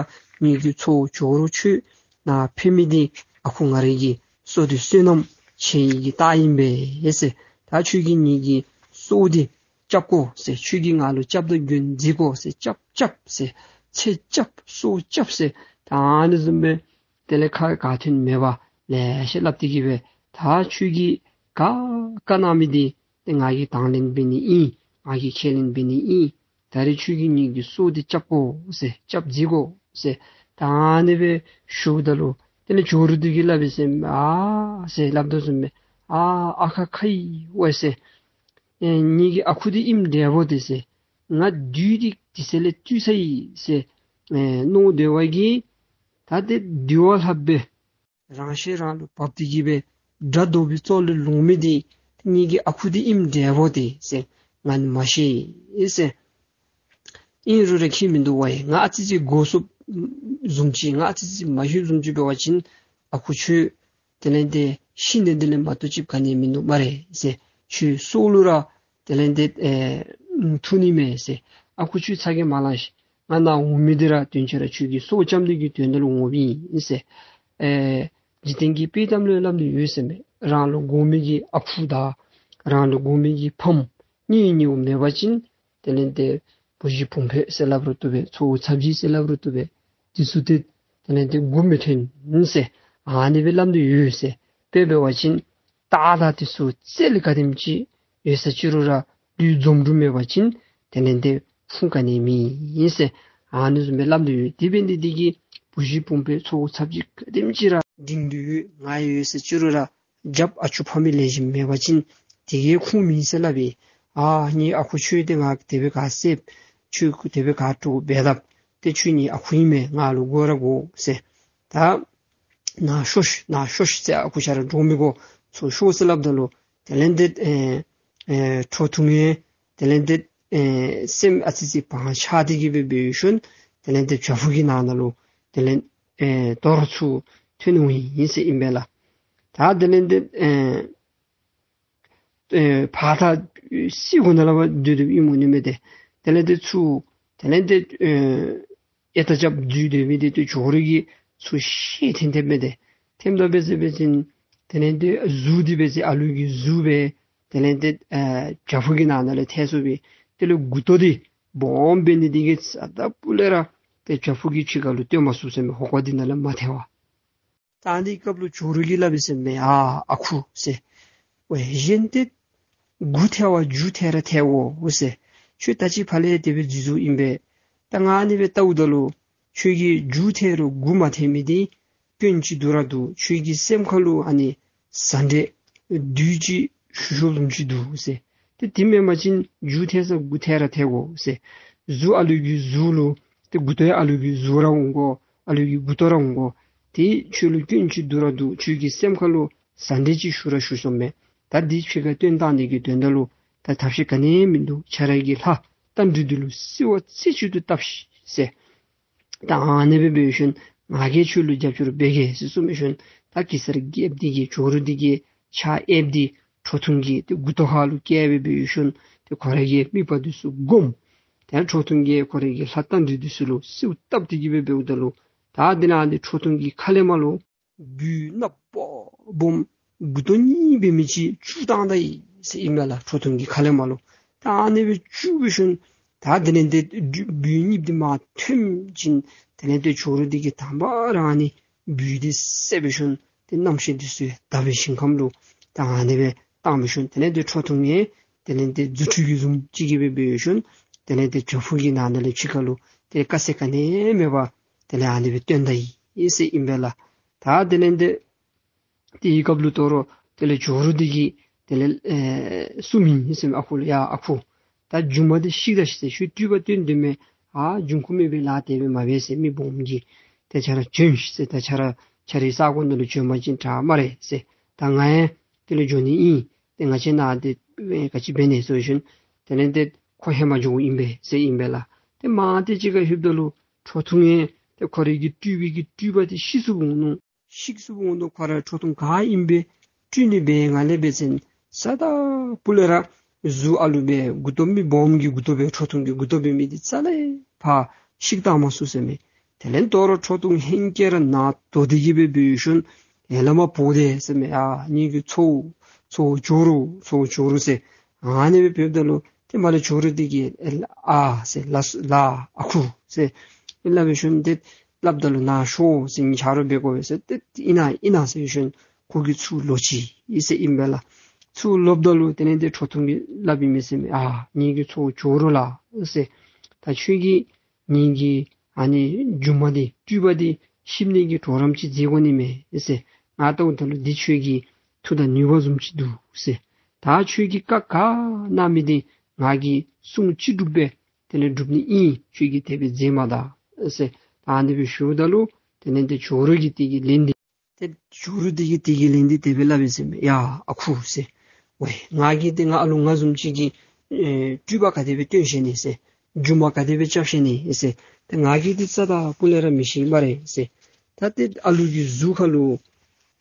ངེ་གི་ཚའོ་ཇོ་རུ་ཁྱོད་ནཱ་ཕེབས་མི་འདི་ཨ་ཁུ་ང་རའི་གི་བསོད་བདེ་བསོད་ནམས་ཆེ་ཡི་གི་རྟགས་ཨིན་པས་ཟེར། ད་ཁྱོད་ཀྱིས་ངེ་གི་སྲོག་འདི་སྐྱབས་དགོ་ཟེར། ཁྱོད་ཀྱིས་ང་ལུ་སྐྱབས་དང་མགོན་མཛད་དགོ་ཟེར། སྐྱབས་སྐྱབས་ཟེར། ཚེ་སྐྱབས་སྲོག་སྐྱབས་ཟེར། ད་ཨ་ནི་བཟུམ་སྦེ་དེ་ལས་ཁ་ག་ཐོན་མེད་པར་ལེ་ཤ་སླབ་སྟེ་གི་སྦེ་ད་ཁྱོད་ཀྱིས་ག་བཀའ་གནང་མི་འདི་ཏེ་ང་གིས་དང་ལེན་འབད་ནི་ཨིན། ང་གིས་ཁས་ལེན་འབད་ནི་ཨིན། ད་རེས་ཁྱོད་ཀྱིས་ངེ་གི་སྲོག་འདི་སྐྱབས་དགོ་ཟེར། སྐྱབས་མཛད་དགོ་ཟེར། ད་ཨ་ནི་སྦེ་ཞུཝ་ད་ལུ་དེ་ལས་ཇོ་རུ་འདི་གིས་སླབ་པས་ཟེར། ཨ་ཟེར་སླབ་དོ་བཟུམ་སྦེ་ཨ་ཨ་ཁ་ཁ་ཡི་ཝའི་ཟེར། ཨེ་ངེ་གི་ཨ་ཁུ་འདི་ཨིནམ་འདྲཝ་འདི་ཟེར། ང་བདུད་འདི་དེ་ཚེ་ལས་བཏུལ་ཚར་ཡི་ཟེར་ཨེ་མནོ་སྡོད་པའི་གི་ད་ཏེ་འདུལ་བ་ལྷབ་སྦེ་རང་ཤི་རང་ལུ་བབས་ཏེ་གི་སྦེ་དགྲ་བཟློག་པའི་གཙོ་ལུ་ལྷུང་མི་འདི་ ངེ་གི་ཨ་ཁུ་འདི་ཨིནམ་འདྲཝ་འདི་ཟེར། ང་ནི་མ་ཤེས་ཟེར། ཨིན་རུང་ར་ཁྱད་མིན་འདུག་པ་ཡ། ང་ཨ་ཙི་ཅིག་གོ་སོཔ་བཟུམ་ཅིག་ང་ཨ་ཙི་ཅིག་མ་ཤེསཔ་བཟུམ་ཅིག་འབད་བ་ཅིན་ཨ་ཁུ་ཁྱོད་དེ་ལས་འདི་ཤི་ནི་འདི་ལས་མ་གཏོགས་ཅིག་ག་ནི་མིན་འདུག་སྨ་རེ་ཟེར། ཁྱོད་སྲོག་ལུ་ར་དེ་ལས་འདི་ཨེ་ཐུག་ནི་མས་ཟེར། ཨ་ཁུ་ཁྱོད་ཚ་གྱང་མ་ལང་ཤིག། ང་ནཱ་འོང་མི་འདི་ར་དོན་ཆེ་ར་ཁྱོད་ཀྱི་སྲོག་བཅམ་ནི་གི་དོན་དག་ལུ་འོངམ་ཨིན་ཟེར། ཨེ་འཇིག་རྟེན་གྱི་དཔྱེ་གཏམ་ལུ་སླབ་ནི་ཡོད་ཟེར་མས། རང་ལུ་དགོ་མི་གི་ཨ་ཁུ་དང་རང་ལུ་དགོ་མི་གི་ཕམ་གཉིས་གཉིསཔོ་མེད་པ་ཅིན་དེ་ལས་འདི་བུ་གཞི་བུམོ་ཕོད་ཟེར་སླབ་རུང་བཏུབ་པས། ཚ་བོ་ཚ་བྱི་ཟེར་སླབ་རུང་བཏུབ་པས། དེ་ཚུ་ཏེ་དེ་ལས་འདི་མགུ་མི་ཐོན་ཟེར། ཨ་ནི་སྦེ་སླབ་ནི་ཡོད་ཟེར། དཔེ་འབད་བ་ཅིན་རྟ་དང་དེ་ཚུ་རྩལ་ག་དེམ་ཅིག་ཡོད་ཟེར་ཅི་རུང་ར་ལུས་འཛོམས་འདྲོག་མེད་པ་ཅིན་དེ་ལས་འདི་ཕུང་ག་ནི་མེད་ཟེར། ཨ་ནི་བཟུམ་སྦེ་སླབ་ནི་ཡོད། དེ་འབད་ནི་འདི་གིས་བུ་གཞི་བུམོ་ཕོད་ཚ་བོ་ཚ་བྱི་ག་དེམ་ཅིག་ར་འབྲིང་དུ་ཡོད་ང་ཡོད་ཟེར་ཅི་རུང་ར་རྒྱབ་ཨ་ཅོ་ཕ་མའི་ལེགས་ཤོམ་མེད་པ་ཅིན་དེ་གིས་ཁུངས་མེད་ཟེར་སླབ་ཨིན། ཨ་ངེའི་ཨ་ཁུ་ཁྱོད་འདི་ང་དེ་སྦེ་ག་བསད། ཁྱོད་ཁུ་དེ་སྦེ་ག་དཀྲོག་འབད་དཔ། ཏེ་ཁྱོད་ངེའི་ཨ་ཁུ་ཨིན་མས། ང་ལུ་དགོ་ར་དགོ་ཟེར། ད་ནཱ་ཤོག་ཤིག་ནཱ་ཤོག་ཤིག་ཟེར། ཨ་ཁུ་ཆ་ར་འདྲོག་མི་དགོ། ཚུར་ཤོག་ཟེར་སླབ་ད་ལུ་དེ་ལས་འདི་ཨེ་ཨེ་ཁྲོ་ཐུང་ཡང་དེ་ལས་འདི་ཨེ་སེམས་ཨ་ཙི་ཅིག་བག་ཆགས་ཏེ་གི་སྦེ་འབད་ཞིནམ་དེ་ལས་འདི་བྱག་ཕུག་གི་ནང་ན་ལུ་དེ་ལས་ཨེ་དོ་རུང་ཚུར་ཐོན་འོང་ཡི་ཟེར་ཨིན་པས་ལགས། ད་དེ་ལས་འདི་ཨེ་ཨེ་ཕར་ད་སི་གུ་ན་ལ་བ་སྡོད་སྡོདཔ་ཨིནམ་འོང་ནི་མས་ཏེ། དེ་ལས་འདི་ཚུར་དེ་ལས་འདི་ཨེ་ཨེ་ད་རྐྱབ་འཛུལ་སྡོད་མི་འདི་ཏེ་ཇོ་རུ་གིས་ཚུར་ཤེད་ཐོན་ཐོནམ་མས་ཏེ། ཐོནམ་ད་འབད་ཟེར་འབད་ཞིནམ་དེ་ལས་འདི་གཟུགས་འདི་འབད་ཟེར་ཨ་ལུ་གི་གཟུགས་སྦེ་དེ་ལས་འདི་ཨེ་བྱག་ཕུག་གི་ནང་ན་ལས་ཐལ་སོང་སྦེ། དེ་ལས་མགུ་ཏོ་འདི་སྦོམ་འབད་ནི་འདི་གིས་ས་ད་སྤུ་ལས་ར་ཏེ་བྱག་ཕུག་གི་ཕྱི་ཁ་ལུ་སྟོན་མ་ཚུགས་ཟེར་མས། ཧོ་ཀ་འདི་ནང་ལས་མ་ཐལ་བར། ད་འདི་སྐབས་ལུ་ཇོ་རུ་གིས་སླབ་ཨིན་ཟེར་མས། ཨ་ཨ་ཁུ་ཟེར། ཝའེ་གཞན་ཏེ་མགུ་ཐལ་བ་མཇུག་ཐལ་ར་ཐལ་འོང་ཟེར། ཁྱོད་ད་ཅི་ཕར་ལས་དེ་སྦེ་འཛུལ་འཛུལཝ་ཨིན་པས། ད་ང་ཨ་ནི་སྦེ་བལྟཝ་ད་ལུ་ཁྱོད་ཀྱི་མཇུག་ཐལ་རུང་མགུ་མ་ཐལ་མི་འདི་སྐྱོན་ཅིག་འདུག་ར་འདུག། ཁྱོད་ཀྱི་སེམས་ཁ་ལུ་ཨ་ནི་ཟ་འདྲེ་བདུད་ཅིག་ཞུགས་ཞུགསཔ་བཟུམ་ཅིག་འདུག་ཟེར། ཏེ་དེ་མེན་པ་ཅིན་མཇུག་ཐལ་ས་མགུ་ཐལ་ར་ཐལ་འོང་ཟེར། གཟུགས་ཨ་ལུ་གི་གཟུགས་ལུ་ཏེ་མགུ་ཏོ་ཡང་ཨ་ལུ་གི་གཟུགས་ར་འོང་དགོ། ཨ་ལུ་གི་མགུ་ཏོ་ར་འོང་དགོ། ཏེ་ཁྱོད་ལུ་སྐྱོན་ཅིག་འདུག་ར་འདུག། ཁྱོད་ཀྱི་སེམས་ཁ་ལུ་ཟ་འདྲེ་ཅིག་ཞུགས་ར་ཞུགས་སོང་མས། ད་འདི་ཕྱི་ཁར་བཏོན་བཏང་ནི་གི་དོན་དག་ལུ་ད་ཐབས་ཤེས་ག་ནི་ཡང་མིན་འདུག། ཁྱོད་ར་གི་ལྷ་རྟ་མགྲིན་འདི་ལུ་གསོལ་བ་རྩེ་གཅིག་ཏུ་བཏབ་ཤིག་ཟེར། ད་ཨ་ནི་སྦེ་འབད་ཞིནམ་ང་གིས་ཁྱོད་ལུ་རྒྱབ་སྐྱོར་འབད་གེ་ཟེར་གསུངས་ཞིནམ་ད་གེ་སར་རྒྱལཔོ་འདི་གིས་ཇོ་རུ་འདི་གི་ཕྱག་གཡསཔ་འདི་ཁྲོ་ཐུང་གི་ཏེ་མགུ་ཏོ་ཁ་ལུ་བཀལ་སྦེ་འབད་ཞིནམ་ཏེ་ཁོ་ར་གིས་དམིགས་པ་འདི་ཚུ་བསྒོམ། ཏེ་ཁྲོ་ཐུང་གིས་ཁོ་ར་གི་ལྷ་རྟ་མགྲིན་འདི་ཚུ་ལུ་གསོལཝ་བཏབ་སྟེ་གི་སྦེ་འབདཝ་ད་ལུ་ད་དེ་ནང་འདི་ཁྲོ་ཐུང་གི་ཁ་ལས་མར་ལུ་སྦུལ་ནག་པོ་སྦོམ་མགུ་ཏོ་གཉིས་འབད་མི་ཅིག་བཅུག་བཏང་ད་ཡི་ཟེར་ཨིན་མས་ལགས། ཁྲོ་ཐུང་གི་ཁ་ལས་མར་ལུ། ད་ཨ་ནི་སྦེ་བཅུག་འབད་ཞིནམ་ད་དེ་ལས་འདི་སྦུལ་གཉིསཔོ་འདི་མར་ཐོན་ཞིནམ་དེ་ལས་འདི་ཇོ་རུ་འདི་གིས་དང་པ་ར་ཨ་ནི་སྦུལ་འདི་བསད་འབད་ཞིནམ་ཏེ་རྣམ་ཤེས་འདི་ཚུ་ཡང་དག་པའི་ཞིང་ཁམས་ལུ་ད་ཨ་ནི་སྦེ་བཏང་འབད་ཞིནམ་དེ་ལས་འདི་ཁྲོ་ཐུང་ཡང་དེ་ལས་འདི་རྫུ་འཕྲུལ་གྱིས་བཟུམ་ཅིག་གིས་སྦེ་འབད་ཞིནམ་དེ་ལས་འདི་བྱག་ཕུག་གི་ནང་ན་ལས་ཕྱི་ཁ་ལུ་ཏེ་དཀའ་ཚེགས་ག་ནི་ཡང་མེད་པར་དེ་ལས་ཨ་ནི་སྦེ་བཏོན་ད་ཡི་ཟེར་ཨིན་པས་ལགས། ད་དེ་ལས་འདི་དེའི་སྐབས་ལུ་དོ་རུང་དེ་ལས་ཇོ་རུ་འདི་གིས་དེ་ལས་ཨེ་གསུངམ་ཨིན་ཟེར་མས། ཨ་ཁུ་ལུ་ཡ་ཨ་ཁུ་ད་མཇུག་མ་འདི་བཤིག་ད་ཤིག་ཟེར། ཁྱོད་སྤྲུལ་པ་སྟོན་དོ་མས། ཨ་འབྱུང་ཁུངས་མེད་པའི་ལཱ་དེ་སྦེ་མ་འབད་ཟེར། མི་སྦོམ་གྱིས་ཏེ་ཁྱོད་ར་བྱོན་ཤིག་ཟེར། ད་ཁྱོད་ར་ཁྱོད་རའི་ས་གོ་ནང་ལུ་བྱོན་པ་ཅིན་དྲག་སྨ་རེ་ཟེར། ད་ང་ཡང་དེ་ལས་འགྱོ་ནི་ཨིན། ཏེ་ང་བཅས་ནཱ་འདི་ཨེ་ག་ཅི་འབད་ནི་ཟེར་ཞིནམ་དེ་ལས་འདི་ཁོ་ཧེ་མ་འགྱོཝ་ཨིན་པས་ཟེར་ཨིན་པས་ལགས། ཏེ་མར་ཏེ་ཕྱི་ཁར་ལྷོདཔ་ད་ལུ་ཁྲོ་ཐུང་ཡང་ཏེ་ཁོ་རའི་གི་སྤྲུལ་པའི་གི་སྤྲུལ་པ་འདི་བཤིག་སོངམ་འོང་ནུག། བཤིག་སོངམ་འོང་ནུག། ཁོ་ར་ཁྲོ་ཐུང་ག་ཨིནམ་སྦེ་སྤྲུལ་ནི་སྦེ་ང་ལས་འབད་ཟེར་ས་ད་སྤུ་ལས་ར་གཟུགས་ཨ་ལུ་སྦེ་མགུ་ཏོ་མི་སྦོམ་གྱི་མགུ་ཏོ་སྦེ་ཁྲོ་ཐུང་གི་མགུ་ཏོ་འབད་མི་འདི་རྩ་ལས་ཕར་བཤིག་བཏང་མ་ཚུགས་ཟེར་མས། དེ་ལས་དོ་རུང་ཁྲོ་ཐུང་ཧེང་སྐལ་ར་ནང་དོག་སྟེ་གི་སྦེ་འབད་ཞིནམ་ཡར་ལས་མར་འབོ་སྟེ་ཟེར་མས། ཨ་ངེ་གི་ཚ་བོ་ཚ་བོ་ཇོ་རུ་ཚ་བོ་ཇོ་རུ་ཟེར་ཨ་ནི་སྦེ་འབདཝ་ད་ལུ་ཏེ་མར་ལས་ཇོ་རུ་འདི་གིས་ཨ་ཟེར་ལགས་ལགས་ཨ་ཁུ་ཟེར་སླབ་འབད་ཞིནམ་ཏེ་སླབ་ད་ལུ་ནཱ་ཤོག་ཟེར་ངེའི་ཆ་རོགས་འབད་དགོ་པས་ཟེར། ཏེ་ཨིན་ན་ཨིན་ན་ཟེར་ཞིནམ་ཁོ་གིས་ཚུར་ལོག་ཅི་ཟེར་ཨིན་པས་ལགས། ཚུར་ལོགཔ་ད་ལུ་དེ་ལས་འདི་ཁྲོ་ཐུང་གིས་སླབ་ཨིན་མས་ཟེར་མས། ཨ་ངེ་གི་ཚ་བོ་ཇོ་རུ་ལགས་ཟེར། ད་ཁྱོད་ཀྱིས་ངེ་གི་ཨ་ནི་སྒྱུ་མ་འདི་སྤྲུལ་པ་འདི་བཤིག་ནི་གི་གྲོགས་རམ་ཅིག་མཛད་དགོ་ནི་མས་ཟེར། ང་ལྟཝ་ད་ལུ་འདི་ཁྱོད་ཀྱི་མཐུ་དང་ནུས་པ་བཟུམ་ཅིག་འདུག་ཟེར། ད་ཁྱོད་ཀྱིས་བཀའ་ག་གནང་མི་འདི་ང་གིས་གསུང་ཅི་སྒྲུབ་སྦེ་དེ་ལས་སྒྲུབ་ནི་ཨིན། ཁྱོད་ཀྱིས་དེ་སྦེ་མཛད་མ་ད་ཟེར། ད་ཨ་ནི་སྦེ་ཞུཝ་ད་ལུ་དེ་ལས་འདི་ཇོ་རུ་གིས་དེ་གི་ལན་འདི་ཏེ་ཇོ་རུ་འདི་གིས་དེ་གི་ལན་འདི་དེ་སྦེ་སླབ་ཨིན་ཟེར་མས། ཡ་ཨ་ཁུ་ཟེར། ཝའི་ང་གིས་ཏེ་ང་ཨ་ལུ་ང་བཟུམ་ཅིག་གི་ཨེ་སྤྲུལ་པ་ག་དེ་སྦེ་སྟོན་ཤེས་ནི་ཟེར། སྒྱུ་མ་ག་དེ་སྦེ་རྐྱབ་ཤེས་ནི་ཟེར། ཏེ་ང་གིས་ཏེ་རྩ་དང་སྤུ་ལས་ར་མི་ཤེས་སྨ་རེ་ཟེར། ད་ཏེ་ཨ་ལུ་གི་གཟུགས་ཁ་ལུ་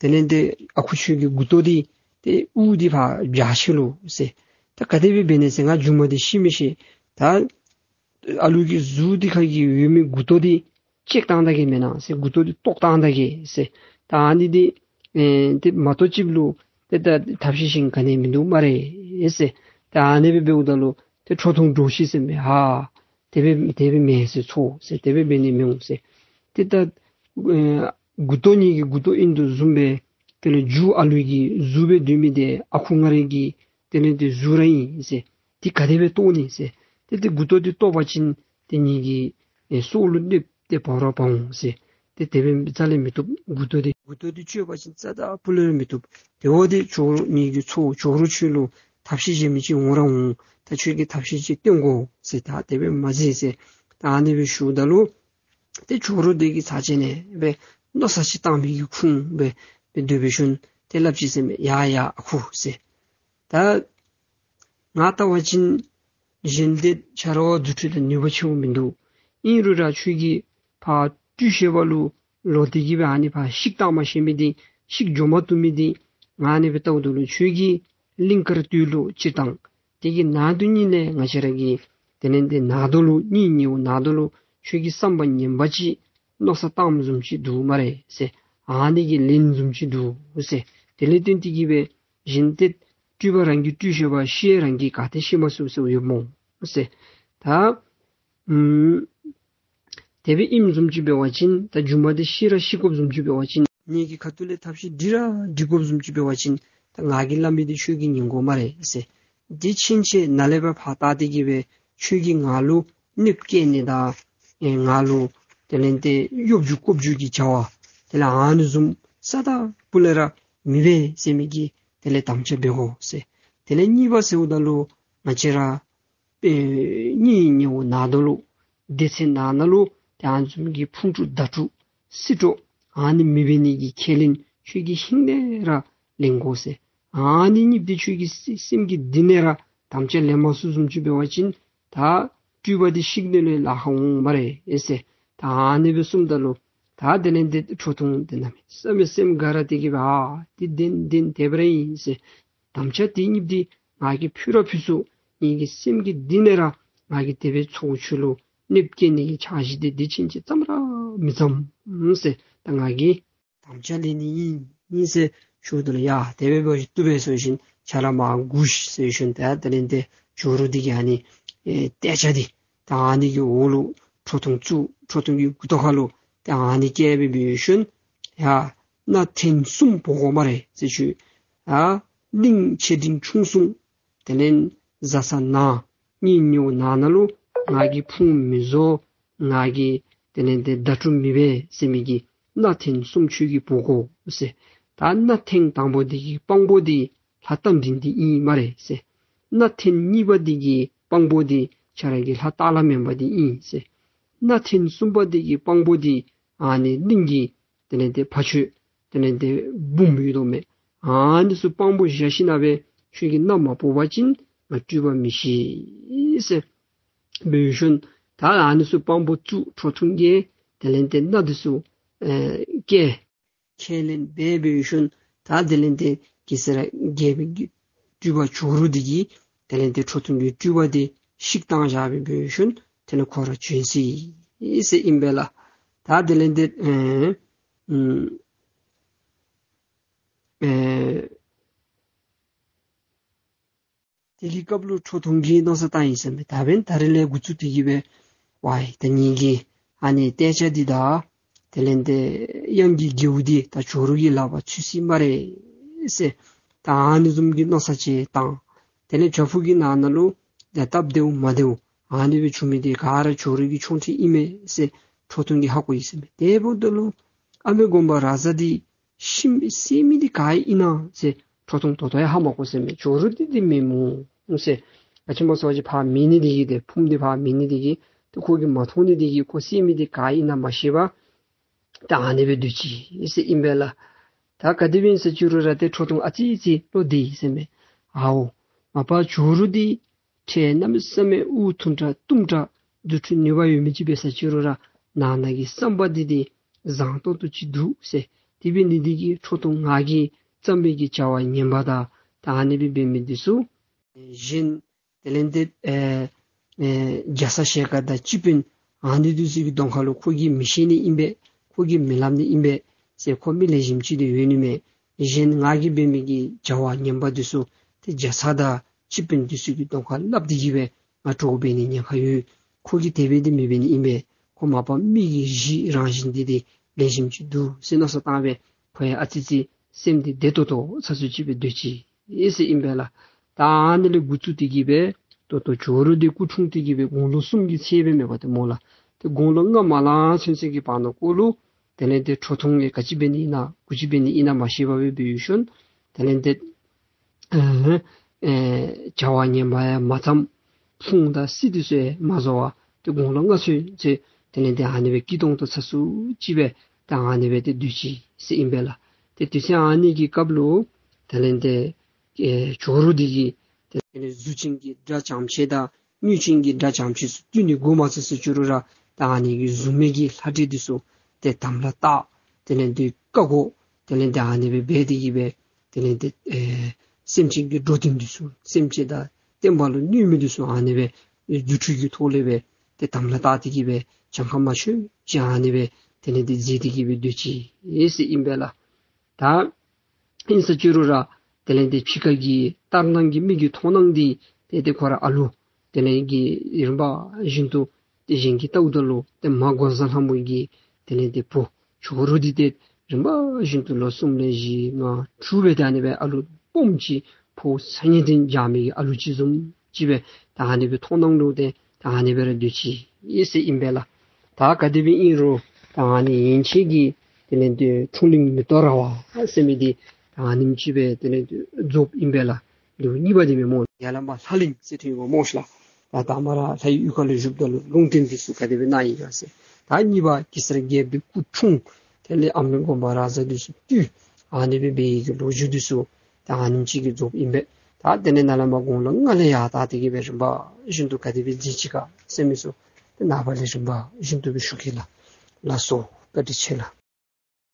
དེ་ལས་ཏེ་ཨ་ཁུ་ཁྱོད་ཀྱི་མགུ་ཏོ་འདི་ཏེ་དབུ་འདི་ཕར་འབྱར་ཅི་ལོ་ཟེར། ད་ག་དེ་སྦེ་འབད་ནི་ཟེར། ང་སྒྱུ་མ་འདི་ཤེས་མི་ཤེས། ད་ཨ་ལུ་གི་གཟུགས་འདི་ཁ་གི་ཡོད་མི་མགུ་ཏོ་འདི་བཅད་བཏང་ད་གེ་མེན་ན་ཟེར། མགུ་ཏོ་འདི་བཏོག་བཏང་ད་གེ་ཟེར། ད་ཨ་ནི་འདི་ཨེ་ཏེ་མ་གཏོགས་ཅིག་ལུ་ཏེ་ད་ཐབས་ཤེས་གཞན་ག་ནི་མིན་འདུག་སྨ་རེ་ཟེར། ད་ཨ་ནི་སྦེ་འབདཝ་ད་ལུ་ཏེ་ཁྲོ་ཐུང་འདྲོག་ཅི་ཟེར་མས། ཧ་དེ་སྦེ་དེ་སྦེ་མེན་ཟེར། ཚུར་ཟེར་དེ་སྦེ་འབད་ནི་མི་འོང་ཟེར། ཏེ་ད་ཨེ་མགུ་ཏོ་ངེ་གི་མགུ་ཏོ་ཨིན་དོ་བཟུམ་སྦེ་དེ་ལས་རྒྱུ་ཨ་ལུ་གི་གཟུགས་སྦེ་སྡོད་མི་འདི་ཨ་ཁུ་ང་རའི་གི་དེ་ལས་ཏེ་གཟུགས་ར་ཨིན་ཟེར། འདི་ག་དེ་སྦེ་བཏོག་ནི་ཟེར། ཏེ་ཏེ་མགུ་ཏོ་འདི་བཏོག་པ་ཅིན་ཏེ་ངེ་གི་ཨེ་སྲོག་ལུ་གནོདཔ་ཏེ་འབད་ར་འབད་འོང་ཟེར། ཏེ་དེ་སྦེ་རྩ་ལས་མི་བཏུབ། མགུ་ཏོ་འདི་མགུ་ཏོ་འདི་གཅོད་པ་ཅིན་རྩ་དང་སྤུ་ལས་ར་མི་བཏུབ། དེ་འབདཝ་ད་ཇོ་རུ་ངེ་གི་ཚའོ་ཇོ་རུ་ཁྱོད་ལུ་ཐབས་ཤེས་གཞན་མི་ཅིག་འོང་ར་འོང་། ད་ཁྱོད་ཀྱིས་ཐབས་ཤེས་ཅིག་སྟོན་དགོ་ཟེར། ད་དེ་སྦེ་མ་མཛད་ཟེར། ད་ཨ་ནི་སྦེ་ཞུཝ་ད་ལུ་ཏེ་ཇོ་རུ་འདི་གིས་ཚར་གཅིག་ཨ་ནི་སྦེ་མནོ་བསམ་ཅིག་བཏང་མི་གི་ཁུངས་སྦེ་སྦེ་སྡོད་པའི་ཤུལ་ཏེ་སླབ་ཅི་ཟེར་མས། ཡ་ཡ་ཨ་ཁུ་ཟེར། ད་ང་བལྟ་བ་ཅིན་གཞན་ཏེ་ཆ་ར་བ་རྫུ་འཕྲུལ་དང་ནུས་པ་ཆེཝ་མིན་འདུག། ཨིན་རུང་ར་ཁྱོད་ཀྱིས་ཕར་སྤྲུལ་ཤེས་པ་ལུ་ལོག་སྟེ་གི་སྦེ་ཨ་ནི་ཕར་བཤིག་བཏང་མ་ཤེས་མི་འདི་བཤིག་འགྱོ་མ་བཏུབ་མི་འདི་ང་ཨ་ནི་སྦེ་བལྟཝ་ད་ལུ་ཁྱོད་ཀྱིས་གླིང་དཀར་སྟོད་ལུ་སྤྱིར་བཏང་དེ་གི་ནང་དུ་ཉིད་ལས་ང་བཅས་ར་གི་དེ་ལས་ཏེ་ནང་དོ་ལུ་གཉེན་ཉེཝ་ནང་དོ་ལུ་ཁྱོད་ཀྱིས་བསམ་པ་ངན་པ་ཅིག་མནོ་བསམ་བཏངམ་བཟུམ་ཅིག་འདུག་སྨ་རེ་ཟེར། ཨ་ནི་གི་ལན་བཟུམ་ཅིག་འདུག་ཟེར། དེ་ལས་བརྟེན་ཏེ་གི་སྦེ་གཞན་ཏེ་སྤྲུལ་པ་རང་གིས་སྤྲུལ་ཤེས་པ་ཤེས་རང་གིས་ག་ཏེ་ཤེས་མ་ཚུགས་ཟེར་ཡོདཔ་སྨོ་ཟེར། ད་ཨུམ་དེ་སྦེ་ཨིནམ་བཟུམ་ཅིག་འབད་བ་ཅིན་ད་སྒྱུ་མ་འདི་ཤེས་ར་ཤེས་དགོཔ་བཟུམ་ཅིག་འབད་བ་ཅིན་ངེ་གི་ཁ་ཐུག་ལས་ཐབས་ཤེས་འདི་ར་འདི་དགོཔ་བཟུམ་ཅིག་འབད་བ་ཅིན་ད་ང་གིས་སླབ་མི་འདི་ཁྱོད་ཀྱིས་ཉན་དགོ་སྨ་རེ་ཟེར། འདི་ཕྱིན་ཆད་ནཱ་ལས་སྦེ་ཕར་བལྟ་སྟེ་གི་སྦེ་ཁྱོད་ཀྱིས་ང་ལུ་གནོདཔ་བཀལ་ནི་དང་ཨེ་ང་ལུ་དེ་ལས་ཏེ་གཡོ་སྒྱུ་ཀོ་སྒྱུ་གི་བྱ་བ་དེ་ལས་ཨ་ནི་བཟུམ་རྩ་དང་སྤུ་ལས་ར་མི་འབད་ཟེར་མི་གི་དེ་ལས་དམ་བཅའ་འབད་དགོ་ཟེར། དེ་ལས་གཉིས་པ་ཟེརཝ་ད་ལུ་ང་བཅས་ར་ཨེ་གཉེན་ཉེཝ་ནང་དོ་ལུ་སྡེ་ཚན་ནང་ན་ལུ་ཏེ་ཨ་ནི་བཟུམ་གྱི་ཕུང་དཀྲུག་མདའ་དཀྲུག་སྲི་དཀྲོག་ཨ་ནི་མི་འབད་ནི་གི་ཁས་ལེན་ཁྱོད་ཀྱིས་ཧིང་ལས་ར་ལེན་དགོ་ཟེར། ཨ་ནི་གཉིས་འདི་ཁྱོད་ཀྱིས་སེམས་ཀྱི་གཏིང་ནས་ར་དམ་བཅའ་ལེན་མ་ཚུགསཔ་བཟུམ་ཅིག་འབད་བ་ཅིན་ད་སྤྲུལ་པ་འདི་བཤིག་ནི་ལས་ལཱ་ཁག་འོང་སྨ་རེ་ཟེར། ད་ཨ་ནི་སྦེ་གསུངམ་ད་ལུ་ད་དེ་ལས་ཏེ་ཁྲོ་ཐུང་འདི་གནམ་མེད་ས་མེད་སེམས་དགའ་ར་སྟེ་གི་སྦེ་ཨ་འདི་བདེན་བདེན་དེ་སྦེ་ར་ཨིན་ཟེར། དམ་བཅའ་འདི་གཉིས་འདི་ང་གིས་ཕུལ་ར་ཕུལ་ཚུགས། ངེ་གི་སེམས་ཀྱི་གཏིང་ནས་ར་ང་གིས་དེ་སྦེ་ཚའོ་ཁྱོད་ལུ་གནོདཔ་བཀལ་ནི་གི་འཆར་གཞི་འདི་འདི་ཕྱིན་ཆད་བརྩམ་ར་མི་བརྩམ་ཟེར། ད་ང་གིས་དམ་བཅའ་ལེན་ནི་ཨིན་ཨིན་ཟེར་ཞུཝ་ད་ལུ་ཡ་དེ་སྦེ་འབད་བ་ཅིན་བཏུབ་པས་ཟེར་ཞིནམ་ཆ་ར་མར་སྒུར་ཤིག་ཟེར་ཞིནམ་ད་དེ་ལས་ཏེ་ཇོ་རུ་འདི་གིས་ཨ་ནི་ཨེ་ཏེ་ཅ་འདི་ད་ཨ་ནི་གི་འོག་ལུ་ཁྲོ་ཐུང་བཙུགས། ཁྲོ་ཐུང་གི་མགུ་ཏོ་ཁ་ལུ་ད་ཨ་ནི་བཀལ་སྦེ་འབད་ཞིནམ་ཡ་སྣ་ཐེངས་གསུམ་འབོ་དགོ་སྨ་རེ་ཟེར་ཞུ། ཡ་གླིང་ཆེ་འབྲིང་ཆུང་གསུམ་དེ་ལས་བཟའ་ཚང་ནང་གཉེན་ཉེཝ་ནང་ན་ལུ་ང་གིས་ཕུང་མི་བཟོ། ང་གིས་དེ་ལས་ཏེ་མདའ་དཀྲུག་མི་འབད་ཟེར་མི་གི་སྣ་ཐེངས་གསུམ་ཁྱོད་ཀྱིས་འབོ་དགོ་ཟེར། ད་སྣ་ཐེངས་དང་པོ་འདི་གི་དཔང་པོ་འདི་ལྷ་རྟ་མགྲིན་འདི་ཨིན་སྨ་རེ་ཟེར། སྣ་ཐེངས་གཉིས་པ་འདི་གི་དཔང་པོ་འདི་ཁྱོད་ར་གི་ལྷ་སྟག་ལྷ་མོན་པ་འདི་ཨིན་ཟེར། སྣ་ཐེངས་གསུམ་པ་འདི་གི་དཔང་པོ་འདི་ཨ་ནི་གླིང་གི་དེ་ལས་ཏེ་ཕ་ཆོས་དེ་ལས་ཏེ་འབུམ་ཡོད་དོ་མས། ཨ་ནི་ཚུ་དཔང་པོ་བཞག་ཞིནམ་སྦེ་ཁྱོད་ཀྱིས་མནའ་མ་འབོ་བ་ཅིན་ང་སྤྲུལ་པ་མི་ཤེས་ཟེར་འབད་ཞིནམ་ད་ཨ་ནི་ཚུ་དཔང་པོ་བཙུགས། ཁྲོ་ཐུང་གིས་དེ་ལས་ཏེ་སྣ་འདི་ཚུ་ཨེ་བཀལ། ཁས་ལེན་འབད་འབད་ཞིནམ་ད་དེ་ལས་ཏེ་གེ་སར་རྒྱལ་པོའི་གི་སྤྲུལ་པ་ཇོ་རུ་འདི་གིས་དེ་ལས་ཏེ་ཁྲོ་ཐུང་གི་སྤྲུལ་པ་འདི་བཤིག་བཏང་བཞག་སྦེ་འབད་ཞིནམ་དེ་ལས་ཁོ་ར་བྱོན་སོ་ཡི་ཟེར་ཨིན་པས་ལགས། ད་དེ་ལས་ཏེ་ཨེ་ཨུམ་ཨེ་དེ་གི་སྐབས་ལུ་ཁྲོ་ཐུང་གིས་མནོ་བསམ་བཏང་ཡི་ཟེར་མས། ད་འབདན་ད་རིས་ལས་འགོ་བཙུགས་ཏེ་གི་སྦེ་ཝའི་ད་ངེ་གི་ཨ་ནི་ཏེ་ཅ་འདི་དང་དེ་ལས་ཏེ་གཡང་གི་རྒྱལཔོ་འདི་ད་ཇོ་རུ་གི་ལག་པར་ཚུད་སོ་ཡི་སྨ་རེ་ཟེར། ད་ཨ་ནི་བཟུམ་གྱི་མནོ་བསམ་ཅིག་བཏང་། དེ་ལས་བྱག་ཕུག་གི་ནང་ན་ལུ་ད་སྟབས་བདེཝ་མ་བདེཝ་ཨ་ནི་སྦེ་བྱུང་མི་འདི་ག་ར་ཇོ་རུ་གི་ཆུང་འདྲིས་ཨིན་མས་ཟེར་ཁྲོ་ཐུང་གིས་ཧ་གོ་ཡི་ཟེར་མས། དེ་འབདཝ་ད་ལུ་ཨ་མི་དགོན་པ་ར་ས་འདི་ཤི་མི་བསད་མི་འདི་ག་ཨིན་ན་ཟེར་ཁྲོ་ཐུང་ད་ལྟོ་ཡང་ཧ་མ་གོ་ཟེར་མས། ཇོ་རུ་འདི་འདི་མེན་སྨོ་ཟེར། ག་ཅི་སྨོ་ཟེར་བ་ཅིན་ཕར་མེད་ནི་འདི་གིས་ཏེ་ཕུངམ་འདི་ཕར་མེད་ནི་འདི་གིས་ཏེ་ཁོ་གིས་མ་མཐོང་ནི་འདི་གིས་ཁོ་བསད་མི་འདི་ག་ཨིན་ན་མ་ཤེས་པར་ད་ཨ་ནི་སྦེ་སྡོད་ཅི་ཟེར་ཨིན་པས་ལགས། ད་ག་དེ་སྦེ་ཨིན་ཟེར་ཅི་རུང་ར་ཏེ་ཁྲོ་ཐུང་ཨ་ཙི་ཙི་བློ་བདེ་ཡི་ཟེར་མས། ཨའོ་མ་པ་ཇོ་རུ་འདི་ཁྲལ་གནམ་མེད་ས་མེད་དབུགས་ཐུང་དྲགས་གཏུམ་དྲགས་རྫུ་འཕྲུལ་ནུས་པ་ཡོད་མི་ཅིག་འབད་ས་ཅི་རུང་ར་ནང་ན་གི་བསམ་པ་འདི་ཏེ་བཟང་ཏོག་ཏོ་ཅིག་འདུག་ཟེར། དེ་འབད་ནི་འདི་གིས་ཁྲོ་ཐུང་ང་གིས་བརྩམས་པའི་གི་བྱ་བ་ངན་པ་དང་ད་ཨ་ནི་སྦེ་འབད་མི་འདི་ཚུ་གཞན་དེ་ལས་ཏེ་ཨེ་ཨེ་རྒྱ་ཚ་ཞལ་དཀར་དང་སྤྱི་དཔོན་ཨ་ནི་འདི་ཚུ་གི་གདོང་ཁ་ལུ་ཁོ་གིས་མི་ཤེས་ནི་ཨིན་པས། ཁོ་གིས་མི་སླབ་ནི་ཨིན་པས་ཟེར། ཁོ་མི་ལེགས་ཤོམ་ཅིག་ཏེ་ཡོད་ནི་མས། གཞན་ང་གིས་འབད་མི་གི་བྱ་བ་ངན་པ་འདི་ཚུ་ཏེ་རྒྱ་ཚ་དང་སྤྱི་དཔོན་འདི་ཚུ་གི་གདོང་ཁར་སླབ་སྟེ་གི་སྦེ་ང་གྲོགས་འབད་ནི་ཉེན་ཁ་ཡོད། ཁོ་གིས་དེ་སྦེ་འདི་མི་འབད་ནི་ཨིན་པས། ཁོ་མ་པ་མི་གི་གཞི་རང་བཞིན་འདི་ཏེ་ལེགས་ཤོམ་ཅིག་འདུག་ཟེར་མནོ་བསམ་བཏང་སྦེ་ཁོ་ཡང་ཨ་ཙི་ཅིག་སེམས་འདི་བདེ་ཏོག་ཏོ་ཚ་སུ་ཅིག་སྦེ་སྡོད་ཅི་ཟེར་ཨིན་པས་ལགས། ད་ཨ་ནི་ལས་འགོ་བཙུགས་ཏེ་གི་སྦེ་ད་ལྟོ་ཇོ་རུ་འདི་སྐུ་འཁྲུངས་ཏེ་གི་སྦེ་དགུང་ལོ་གསུམ་གྱི་ཚད་སྦེ་མེན་པ་ཏེ་སྨོ་ལགས། ཏེ་དགུང་ལོ་ལྔ་མ་ལང་ཚུན་ཚོད་ཀྱི་བར་ན་ཀོ་ལུ་དེ་ལས་ཏེ་ཁྲོ་ཐུང་ལས་ག་ཅི་འབད་ནི་ཨིན་ན་གུ་ཅི་འབད་ནི་ཨིན་ན་མ་ཤེས་པར་སྦེ་འབད་ཡོད་ཤོང་། དེ་ལས་ཏེ་ཨེ་ཨེ་བྱ་བ་ངན་པ་ཡང་མ་བརྩམས། ཕུང་དང་སྲི་འདི་ཚུ་ཡང་མ་བཟོ་བར་ཏེ་དགུང་ལོ་ལྔ་ཚུན་ཚོད་དེ་ལས་ཏེ་ཨ་ནི་སྦེ་སྐྱིད་ཏོང་ཏོ་ཚ་སུ་ཅིག་སྦེ་ད་ཨ་ནི་སྦེ་ཏེ་སྡོད་ཅི་ཟེར་ཨིན་པས་ལགས། ཏེ་དུས་ཚོད་ཨ་ནི་གི་སྐབས་ལུ་དེ་ལས་ཏེ་ཨེ་ཇོ་རུ་འདི་གིས་དེ་ལས་གཟུགས་ཅན་གྱི་དགྲ་བྱམས་ཆེ་དང་དངུལ་ཅན་གྱི་དགྲ་བྱམས་ཆེ་ཚུ་བཏུལ་ནི་འགོ་མ་ཚུགས་ས་ཅི་རུང་ར་ད་ཨ་ནི་གི་གཟུགས་མེད་ཀྱི་ལྷ་འདྲེ་འདི་ཚུ་ཏེ་དམ་ལ་བཏགས། དེ་ལས་ཏེ་བཀའ་བསྒོ། དེ་ལས་ཏེ་ཨ་ནི་སྦེ་འབད་དེ་གི་སྦེ་དེ་ལས་ཏེ་ཨེ་སེམས་ཅན་གྱི་འགྲོ་དོན་འདི་ཚུ་སེམས་ཅན་དང་བསྟན་པ་ལུ་གནོད་མི་འདི་ཚུ་ཨ་ནི་སྦེ་རྫུ་འཕྲུལ་གྱི་ཐོག་ལས་སྦེ་ཏེ་དམ་ལ་བཏགས་ཏེ་གི་སྦེ་གྱངས་ཁ་མ་ཆོད་ཅིག་ཨ་ནི་སྦེ་དེ་ལས་ཏེ་མཛད་དེ་གི་སྦེ་སྡོད་ཅི་ཟེར་ཨིན་པས་ལགས། ད་ཨིན་ས་ཅི་རུང་ར་དེ་ལས་ཏེ་ཕྱི་ཁ་གི་ལྟར་སྣང་གི་མིག་གི་མཐོང་སྣང་འདི་ཏེ་ཏེ་ཁོ་ར་ཨ་ལུ་དེ་ལས་ཀྱི་རིམ་པ་བཞིན་དུ་ཏེ་གཞན་གྱིས་བལྟཝ་ད་ལུ་ཏེ་མ་འགོག་བཟའ་ལྷ་མོ་གི་དེ་ལས་ཏེ་བུ་ཇོ་རུ་འདི་ཏེ་རིམ་པ་བཞིན་དུ་ལོ་གསུམ་ལས་བཞི་ལྔ་དྲུག་སྦེ་ད་ཨ་ནི་སྦེ་ཨ་ལུ་སྦོམ་ཅིག་ཕོ་སང་ཉིན་ཏེ་འཇག་མི་གི་ཨ་ལུ་ཅིག་བཟུམ་ཅིག་སྦེ་ད་ཨ་ནི་སྦེ་མཐོང་སྣང་ལུ་ཏེ་ད་ཨ་ནི་སྦེ་ར་སྡོད་ཅི་ཨིན་ཟེར་ཨིན་པས་ལགས། ད་ག་དེ་སྦེ་ཨིན་རུང་ད་ཨ་ནི་ཡན་ཆད་ཀྱི་དེ་ལས་ཏེ་འཁྲུངས་གླིང་མེ་ཏོག་ར་བ་ཟེར་མི་འདི་ད་ཨ་ནེམ་ཅིག་སྦེ་དེ་ལས་ཏེ་རྫོགསཔ་ཨིན་པས་ལགས། ལེའུ་གཉིས་པ་འདི་མེན་སྨོ། ཡར་ལས་མར་ལྷ་གླིང་ཟེར་ཐོན་ཡོདཔ་སྨོ་ཤིག་ལགས། ད་ད་མར་ལྷའི་གཡུས་ཁ་ལུ་བཞུགསཔ་ད་ལུ་ལུང་བསྟན་འདི་ཚུ་ག་དེ་སྦེ་གནང་ཡི་ག་ཟེར། ད་གཉིས་པ་གེ་སར་རྒྱལཔོ་འདི་སྐུ་འཁྲུངས། དེ་ལས་ཨ་མྲ་གོང་མ་རཱ་ཛ་འདི་ཚུ་བཏུལ། ཨ་ནི་སྦེ་འབད་བའི་གི་ལོ་རྒྱུས་འདི་ཚུ་ད་ཨ་ནེམ་ཅིག་གིས་རྫོགསཔ་ཨིན་པས། ད་དེ་ལས་ནཱ་ལས་མར་དགུང་ལོ་ལྔ་ལས་ཡར་ད་དེ་གི་སྦེ་རིམ་པ་བཞིན་དུ་ག་དེ་སྦེ་མཛད་ཅི་ག་ཟེར་མི་ཚུ་ཏེ་ནངས་པ་ལས་རིམ་པ་བཞིན་དུ་སྦེ་ཞུ་གེ་ལགས། ལགས་སོ། བཀའ་དྲིན་ཆེ་ལགས།